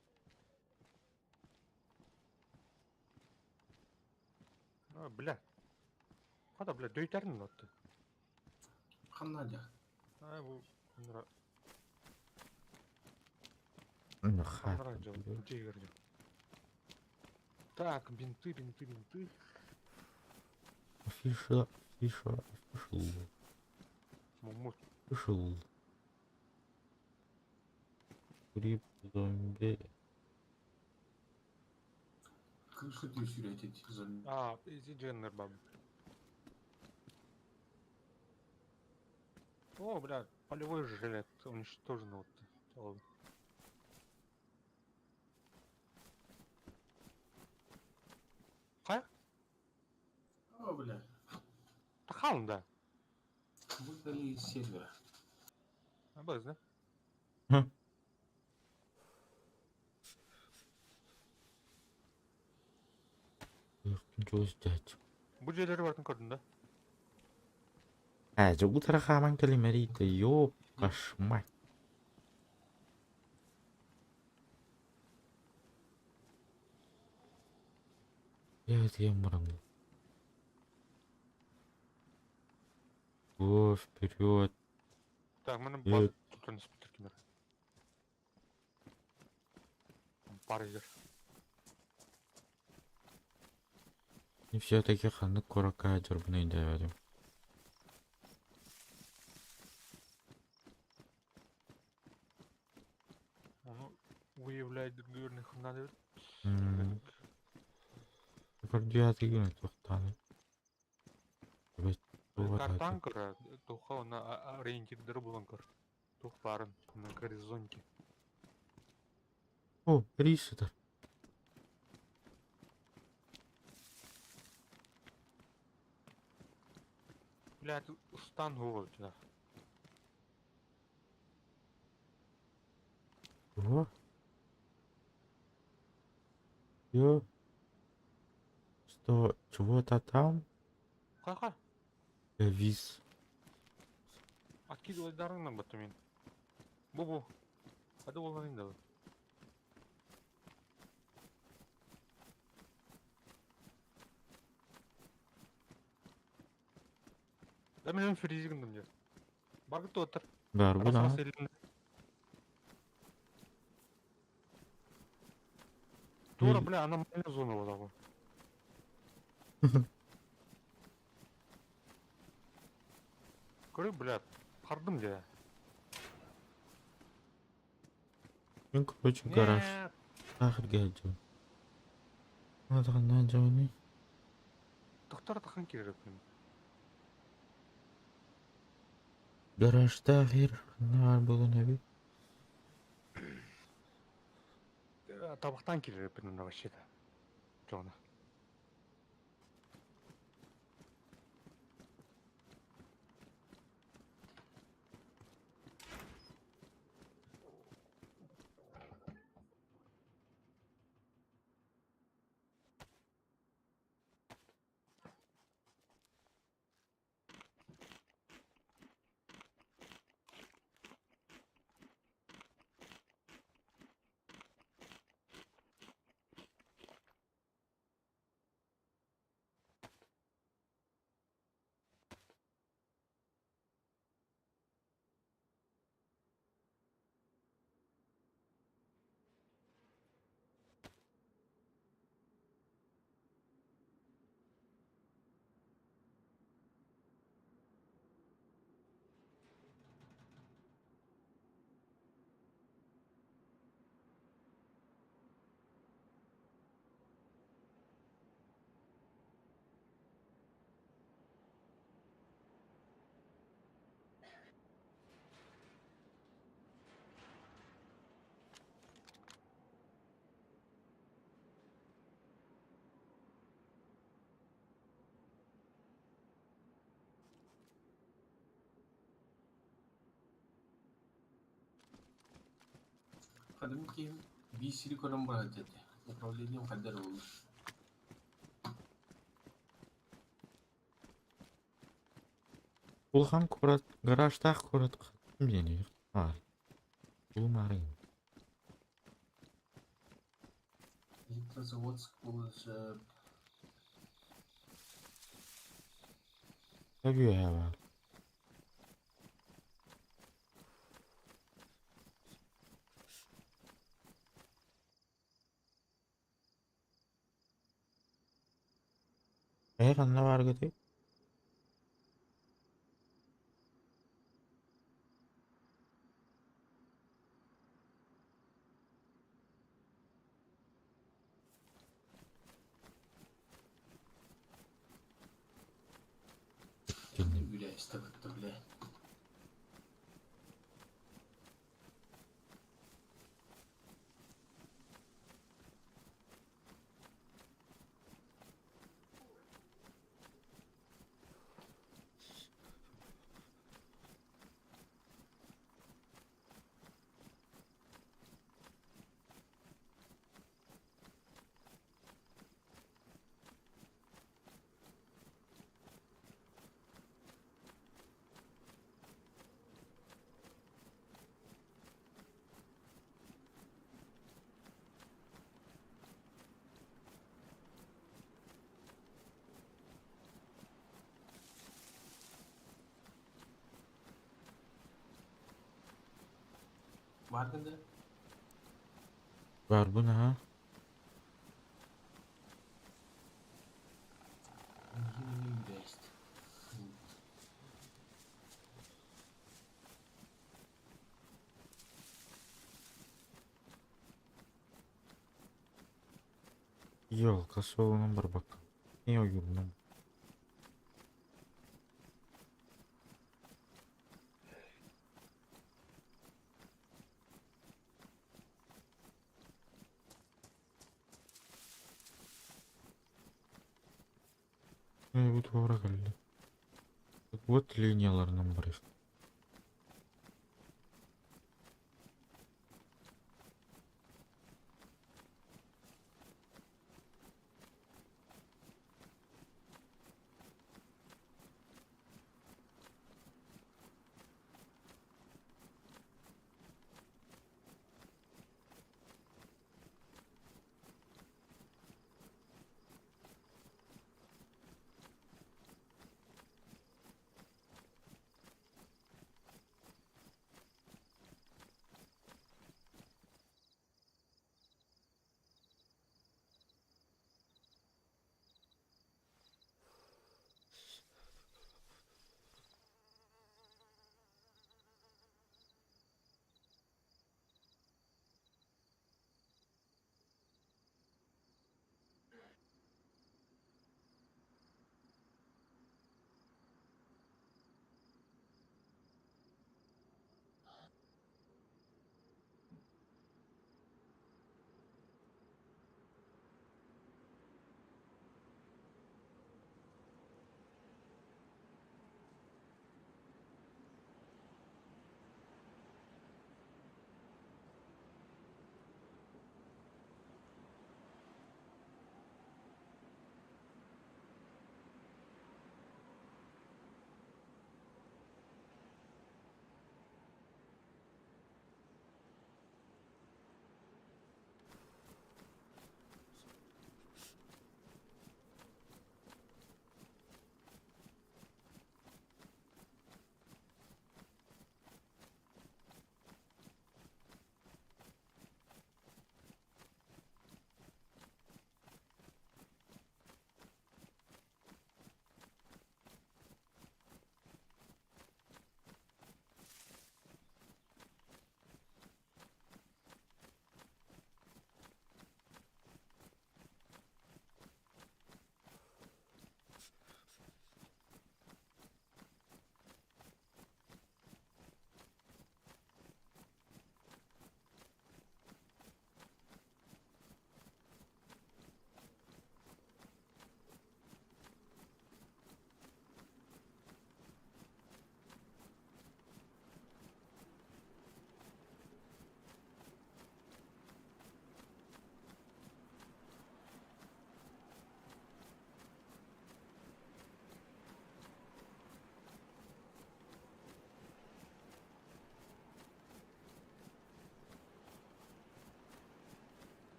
А, бля. Хата, бля, дөйтәрин отты. Ханна дьэ. А, бу нра Ну, нра хата. дьон, дьиэгэр дьон. Так, бинты, бинты, бинты. Афиша, афиша, афишл. Мумут. Афишл. Грипп, зомби. Крыша түсүрэтит зомби. А, изи дженнер баб. О, бля, полевой жилет уничтожен вот. Ол. Хайа? О, бля. Тахалын да. Выгнали из сервера. Абыз, да? Күн дядь. Бу жерлери бартын көрдүн да? Ә, жогу хаман калимерите, ёп, кошмар. Я это барам. О, вперед. Так, маны Э. бас tutun спитер кимер. Пар жер. И все-таки ханнык курака дербны дәвәдим. Оны выявляет других надо. Көрдүятыгын тоқтаны. Картан көр, туха она ориентирдер булан көр. Тух барын на горизонте. О, рисытыр. Блядь, стан у тебя. Чего? Ё? Что? Чего-то там? Ха-ха. Виз. Откидывай дарыңнан баттым мин. Бу-бу. Hadi olanayım da. Да мен фриз гындым дер. Баргыт отыр. Бар бу да. Тура, бля, аномальная зона вот такой. Көрө, бля, хардым дьэ. Мин короче гараж. Нет. Ахыр гээдьим. Надо дьони. Доктор тахан киирэр. Гаражда хир нар буолан эбит. Табахтан киирэр вообще-то. Жона. Хадым киһим биир сири көрөн барар диэтэ, управлением хайдах эрэ буолла. Улахан куорат гаражтаах куорат диэни баар. Булумаарыҥ. Электрозаводск буолуон Үөһэ баар. Эһэ ханна бааргытый? Кэнним. Үбүлээстэ кытта бile. Бааргын да? Баарбын аһа. Миигин эмиэ үбүлээстэ. Елка суолунан барбакка. Не ойуурунан. Бу туора кэллэ. Вот линияларынан барыах.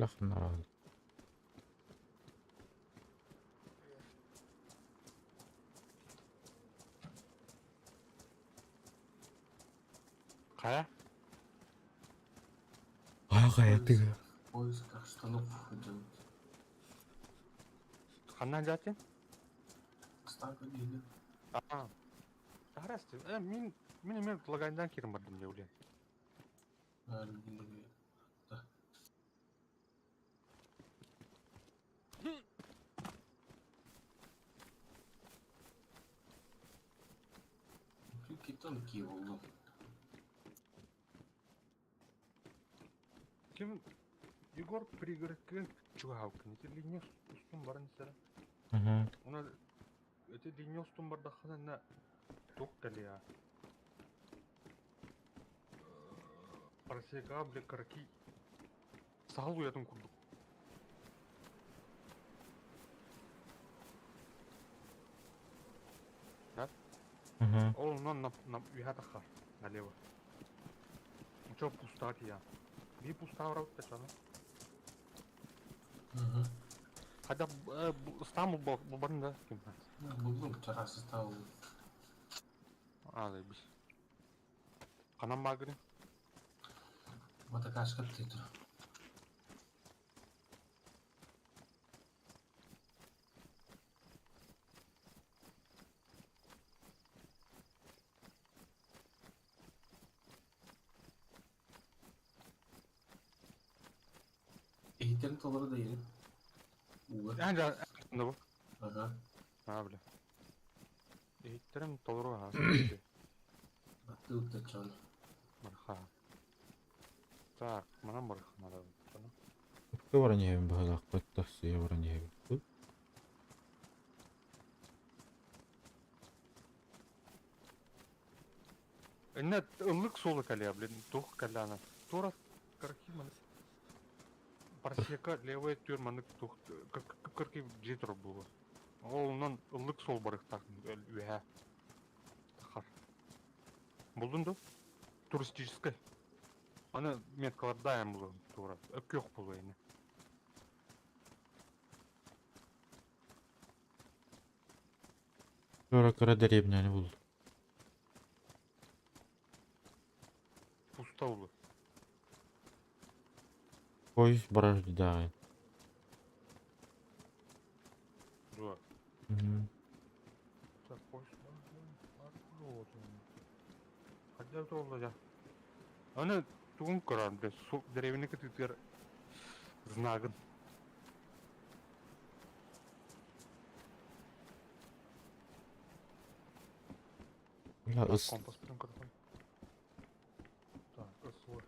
Бля, Хайа? Хайа хайа тыга. В поисках штанов идет. Ханна дьаатын? Ставка диэни. Аа. Здрасте. Мин эмиэ Лаганьдан киирэн бардым дии блин. Да. Прикинь, киеволду. Ким Егор пригородка чугаһаабыккын. Ити линия устун баран истэрэ. Мгм. Уна ити линия устун бардаххына на туох кэлиэ. Просека, бля, караки сахал уйатын курдук. Да? Мгм. Ол онон на үһэ таххар налево. Чо пустаа тиийэн. Биир пустаа барабыт да чону. Угу. Хотя ыстаам булбарын да ким. Булдум, вчера составил. А, заебись. Ханан баагырын? Вот такая шкаф-титр. Eğitim толору да yeri. Уга. Эн жа бу. Ага. А, бля. Иһиттерим толору аха. Баттык чон. Барха. Так, манан барха надо. Ыкка баран иһэбин быһалаахпыт, тахсыйа баран иһэбин. Инне ыллык суолу кэлиэ, блин, туох кэллээнэ. Туора караки маны. Просека левая түөр маннык туох кырки дьиэ турар буолуо. Ол онон ыллык суол барыахтаах үөһээ. Тахар. Булдун дуо? Туристическай. Аны меткалардаайан булуом туора. Өккүөх буолуо ини. Туора кыра дэриэбинэни булдум. Пуста улу. Поезд барар дааҕын. Дуо. Мгм. Так, поезд бар Хайдах буолла дьэ? Аны тугун көрөр, бля, дэриэбинэ кытыытыгар знагын. Бля, Так, ыс компаспын көрөҕүн. Так, СВ.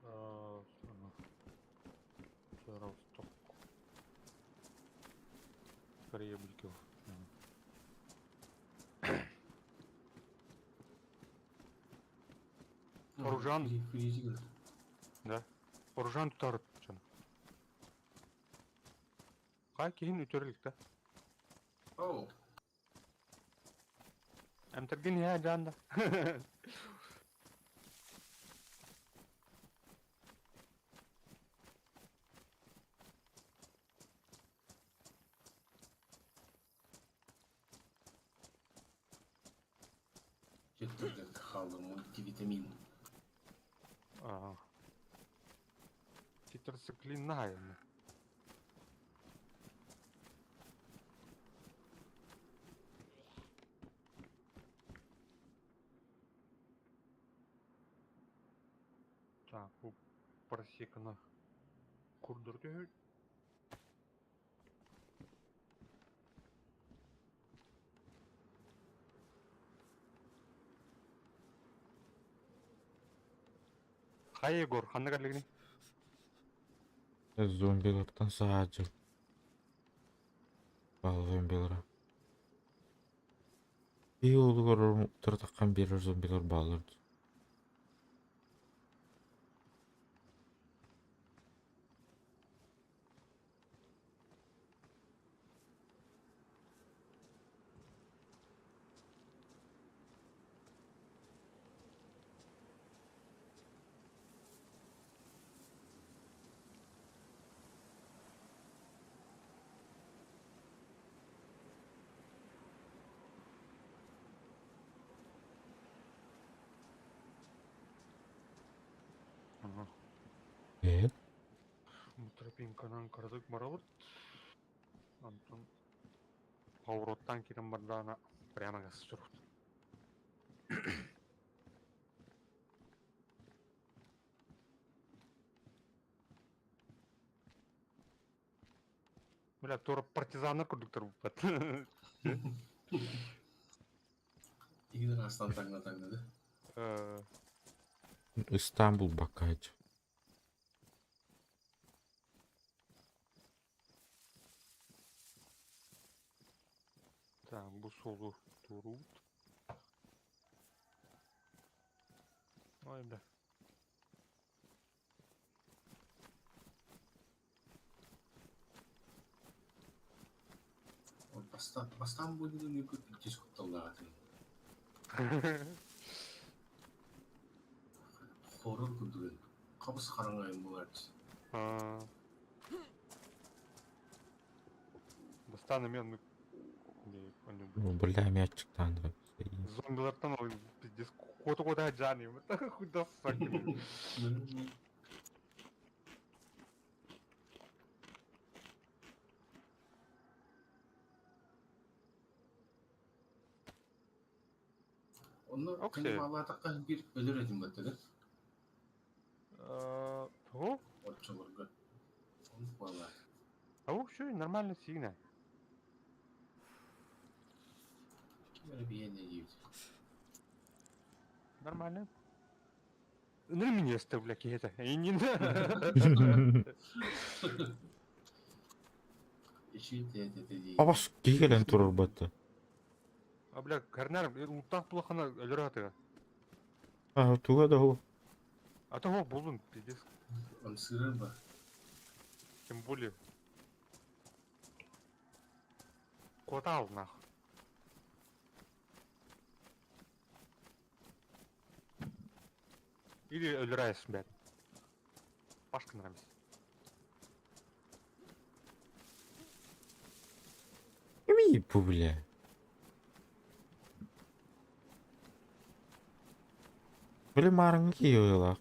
Ага. Восток. Скорее будет. Оружан. Фризигр. Да. Оружан тутар чон. Хай киһин үтөрүлүк да. Оу. Эмтэргин иһээ жаанда. Четвертый хаалла мультивитамин. Аа. Тетрациклин наһаа. Так, бу просеканы курдур түһү. Хайа Егор, ханна кэллигини? Зомбилартан саадьыл. Баал зомбилара. Биһи олугар утары биэрэр зомбилар бааллар. Канан кыратык барабыт. Онтон повороттан киирэн бардаҕына прямо газ турбут. Бля, туора партизаннар курдуктар буппат. Игин араастан таҥна таҥнады. Истанбул бакач. Так, бу суолу туруут. Ой, бля. Бастаан, бастаан бу диэн иккис кутталлаах этим. Хоррор курдук хабыс хараҥа буолааччы. Бастаан эмиэ оннук Бля, мячиктаан Зомбилартан ол пиздец куота-куота дьааны куда fuck. Онно Окей. маалаатахха биир өлөр этим баттыга. Тугу? Оччолорго. Оннук буолла. А вообще нормально сигнал. Ким эрэ биһиэнэ диэбит. Нормально. Ну министр, бля, киһитэ. Иннин. Абас киһи кэлэн турар батта. А, бля, Карнар, ултах тулахана өлөрө атыга. А, туга да ол. А то булдун, пиздец. Ымсыырар ба? Тем более. Куотал нах. Или өлөрөөс, блядь. Пашка нравится. Ми, бля. Били маарыҥҥы киһи быһыылаах.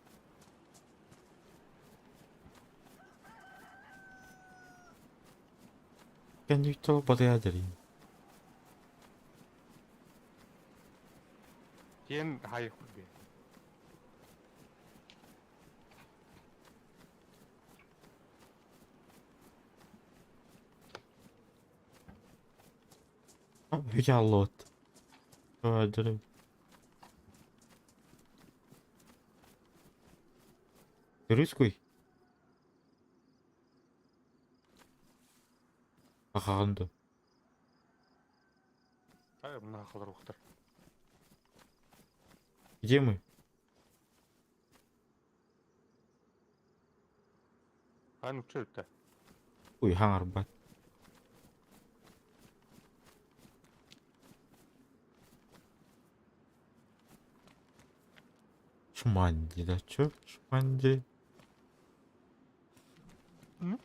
Кэнниттэн батыйа дэрин. Киэн хайых бе. Бүтэ аллот. Дөрүм. Русский? Ахаҕын дуо? Ай, мына халар ухтар. Где мы? Ай, ну что это? Ой, хаҥарбат. Шманди, да чё? Шманди. М?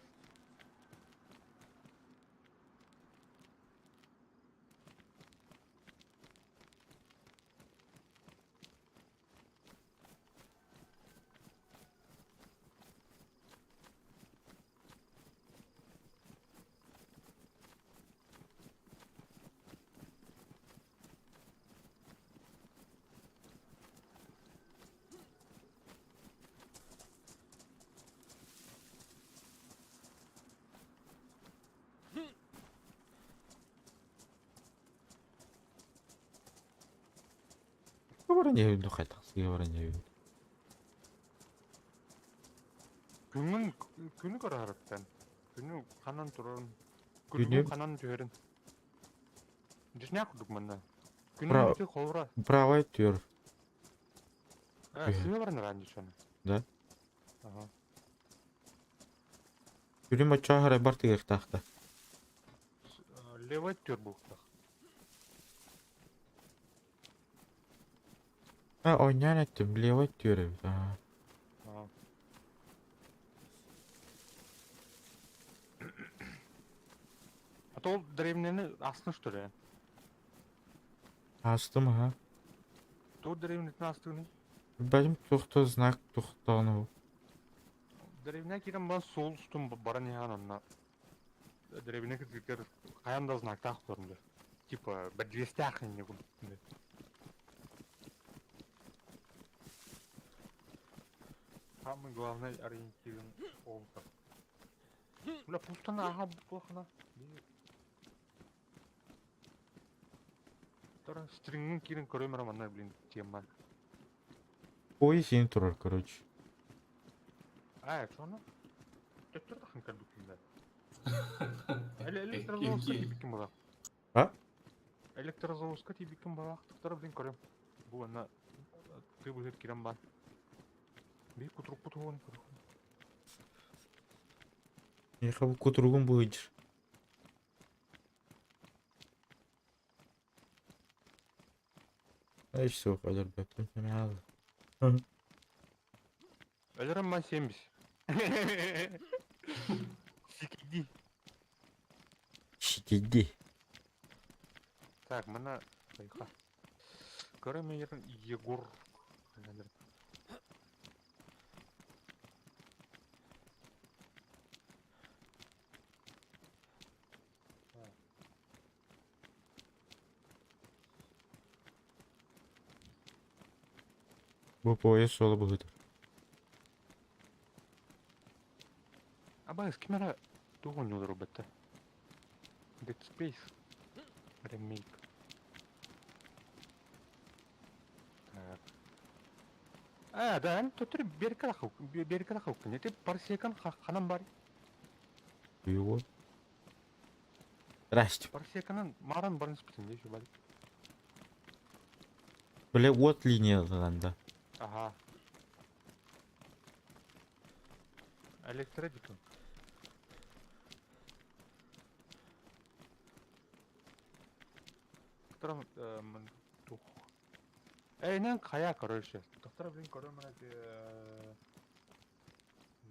Баран иһэбин хайдах сыыһа баран иһэбин. Күҥҥүн күнү көрөөрүттэн. Күнү ханан турарын. Күнү? Күнү ханан түһэрин. Дьиҥнээх курдук манна. Күнү Бра- ити холобура. Правай түөр. Э, сыыһа баран араан дьон. Да? Ага. Күнүм оччоҕо харайбар тыгыахтаахта. Левай түөр буолуохтаах. А, оонньоон эттим, левай түөр эбит. Аа. Аа. А то ол древнени астын что ли? Астым аха. Туох древнитин астыгыный? Бэлим туохта знак тухтаҕына. Дэриэбинэ киирэн баран суол устун баран иһэн онно дэриэбинэ кытыытыгар хайаан да знактаах турар типа бэрдьигэстээх инньэ курдук. Самый главный ориентирин ол Бля, пустана аха туохана. Тора стрингин киирэн көрөм эрэ манна блин тема. Ой, син турар, короче. А, что Төттөр тахын кэлбиккин Электрозаводка тиийбиккин буолар. А? Электрозаводка тиийбиккин буолар. Тохтор блин көрөм. Бу ана ты быһыр кирен бар. Бии кутурукпут уон көрөх. Миэхэ бу кутуругум быһыдьыр. Ай, суох, өлөрбөппүн хаал. Өлөрөм ман 70. Сикиди. Сикиди. Так, мана байха. Көрөм Егор. Бу поезд суола быһыыта. Абаас ким эрэ туох оонньуулар ылбатта? Dead Space Remake. Так. А, да, эн төттөрү берки хаук. Ити парсекан ханан бар? Его. Здрасте. Парсеканан маран барын спитин еще бали. Бля, вот линия да. Ага. Электродикон. Которым тух. Эй, хайа, короче. Доктор, блин, короче,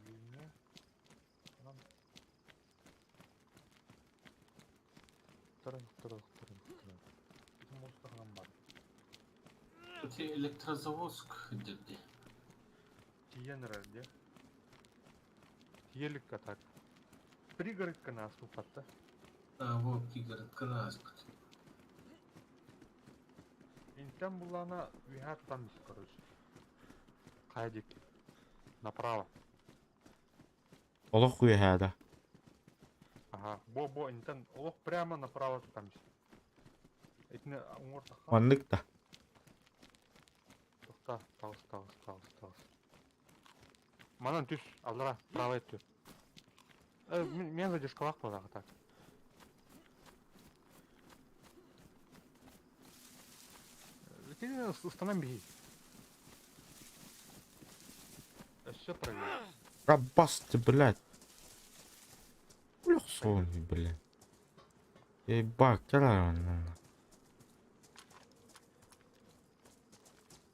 линия. Доктор, доктор, доктор, доктор. Бар. Ити Электрозаводск деді. Тиен где? Тиеликка так. Пригородка на аступатта. А, вот пригородка ааспыт. Интен булана виха там короче. Хайдик. Направо. Олох хуя Ага. Бо-бо интен олох прямо направо там. Итини уҥуор таха. Маннык да. Тохта, таҕыс, таҕыс, таҕыс, таҕыс. Манан түс, аллара, право өттү. Мен задержкалаах буолаҕа так. Кини ыстанан биһи. Өссө проверь. Рабасты, блядь. Сон, блядь. Ебать,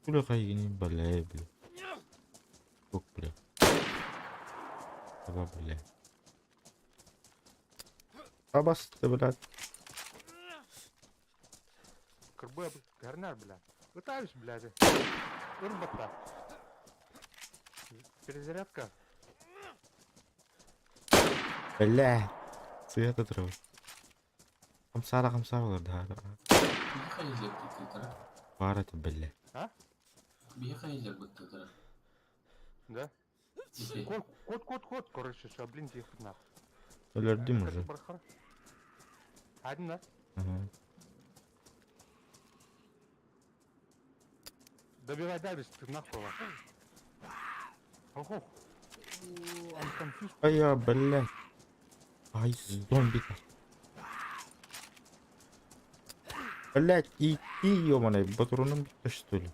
Бля, бля, бля. Ок, бля. Аба, бля. Абасты, блядь. Кырбы гарнар, бля. Пытаюсь, блядь. Ырбата. Перезарядка. Бля. Свет отрыв. Хамсара хамсара да. Биһиэхэ быттыдара. Бар это, бля. Биһиэхэ быттыдара. Да? Ити. Код, код, код, код, короче, все, блин, тихо, нахуй. Өлөрдүм уже. Один, да? Ага. Добивай Давис, ты нахуй. Ох, ох. I'm confused. А я, блядь. Ай, зомби-то. Блядь, иди, ёбаный, батруном что ли?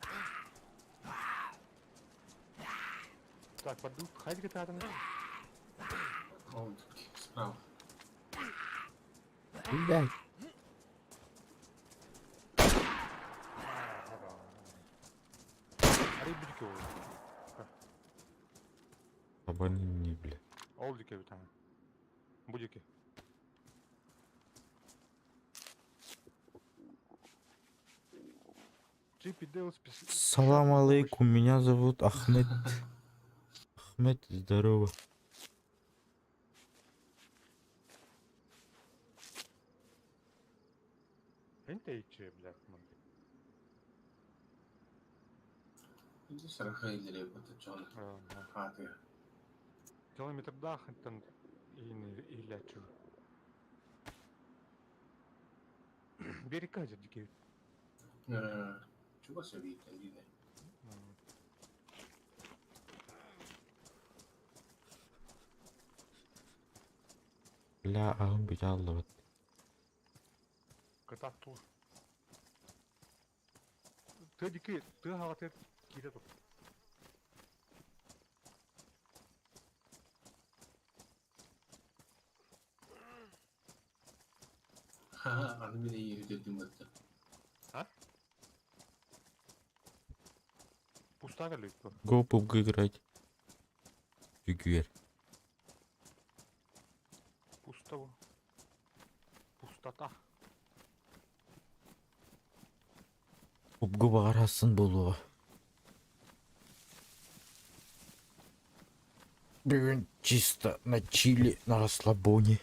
Так, подду, хайди где-то Ол справа. Блядь. Арай бидики ол. Абани, бля. Ол дике бит ана. Будики. Чип и Дейл Салам алейкум, меня зовут Ахмед. Ахмед, здорово. тэйиччи, блядь, мантан. Иди сараха илэрэ бата дьон ааты. Километрдаах иттэн иһиллээччи. Берекка дьэ Чугас эбиитэн диинэ. Бля, аһым бүтэ аллыбыт. Кытаат туур. Тыа диэки тыа хаҕатыгар киирэ тур. Аны мин эйиэхэ төрдүм батта. А? Пустая ли кто? Го PUBG играть. Фигюер. Пусто. Пустота. PUBG баҕарассын буолуоҕа. Бүгүн чисто на чили, на расслабоне.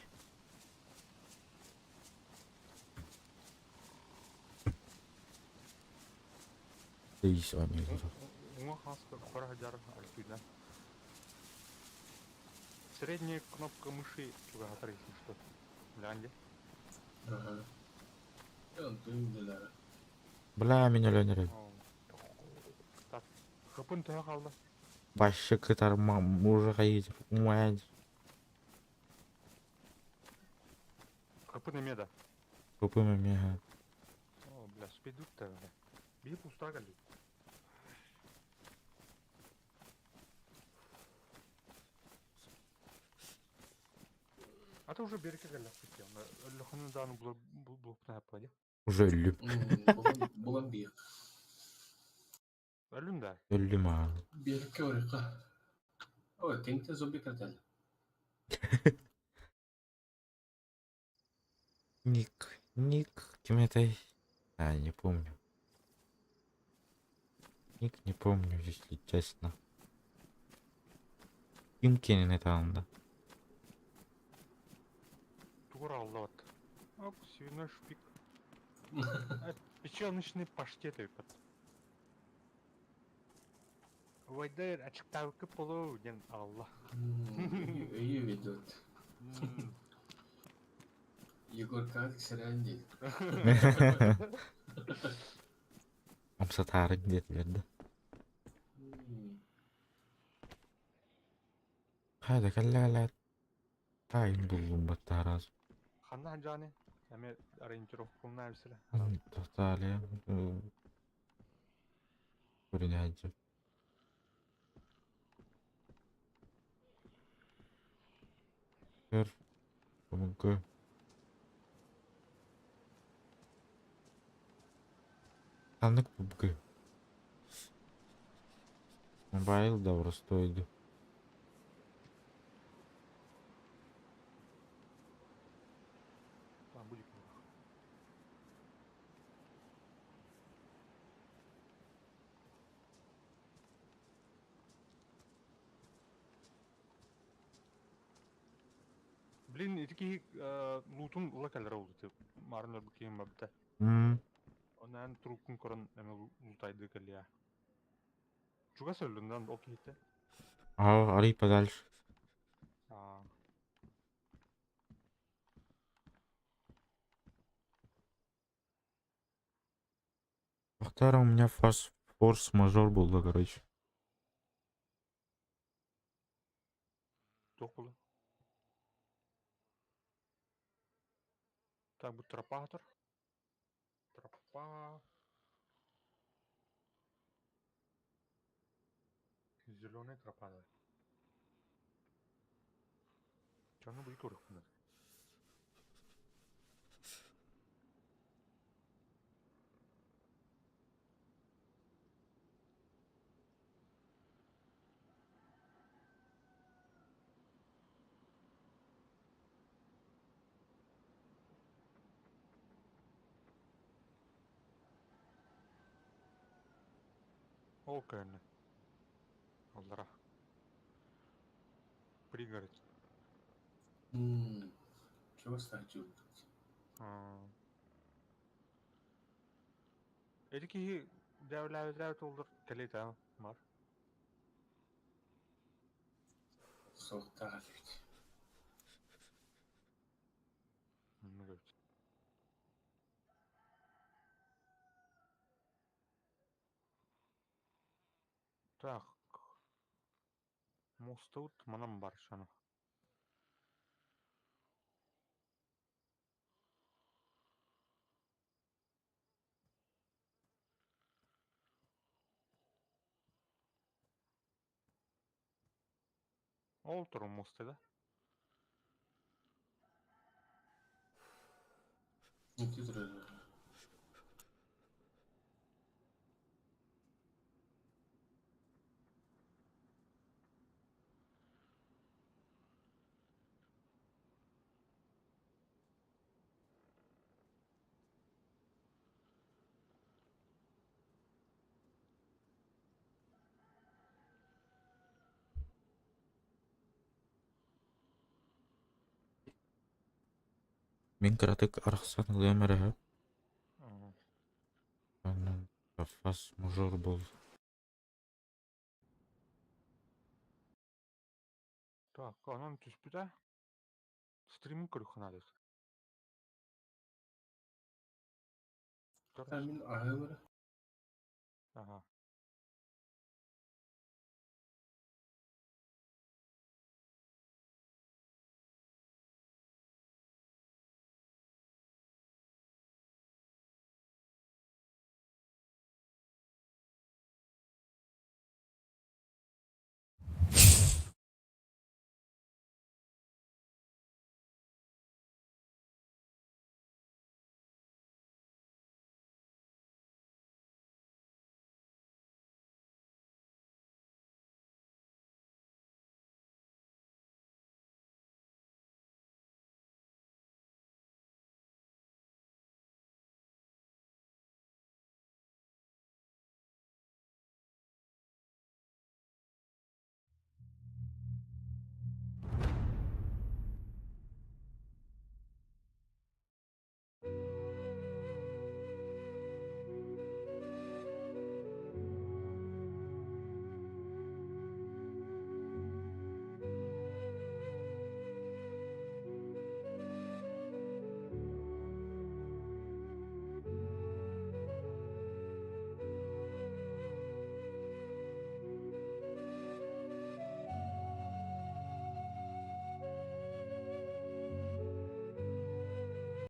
Здесь они. Средняя кнопка мыши чугаһатар если что. Гляньте. Ага. Бля, мин өлөн эрэр. Так, хапын төһө хаалла? Башы кытар мужа хайыр. Умайан. Хапын эмиэ да. Купым эмиэ. О, бля, спидут-то. Биир пустаа кэлли. А то уже берекке кэллэхпит дии. Өлөхөнү дааны булупна аппа Уже өллүм. Булан биир. Өлүм да. Өллүм аа. Биэрикке барыахха. Ой, тиҥтэ зомби кэлтэллэ. Ник, Ник, ким этэй? А, не помню. Ник не помню, если честно. Ким киэнин этаҕын да? Тугур аллабат. Оп, свиной шпик. Печеночный паштет эбит. Вайдер ачыктаабыкка полу диэн аҕалла. Өйү ведет. Егор как сэрэн дии. Амсатаарыҥ диэтилэр да. Хайда кэллэ кэлээт таайын буллум баттаараас. Ханна сылдьаҕыный? Эмиэ ориентировкалана эбисэрэ. Тохтооле көрүнэ сылдьар. Көр, омугу Ханнык PUBG? Mobile да простой Там будет. Блин, ити киһи луутун ыла кэлэр ол ити марын өлбүт киһим барбыта. Онон эн трупкун көрөн эмэ лутайды кэлиэ. Чугас өллүн ол киһитэ. А, арый подальше. Аа. Повторю, у меня форс, форс-мажор был, да, короче. Туох буолла? Так, бу тропа Тропа. Зеленая тропа давай. Чаны будет көрүөхпүн. Ол кэннэ. Аллара. Пригород. Чего стать? Аа. Эти киһи дьээбэлээбит оллор кэлиитэ бар. Суохтаах этибит. Оннук эбит. Так. Мустубут манан бар сону. Ол турун муста да. Ити турар. Мин кыратык арахсан ылыам эрэ сөп. Онон фас-мажор буол. Так, онон түспүтэ. Стримин көрүөххэ наада. Мин аһыым эрэ. Аха.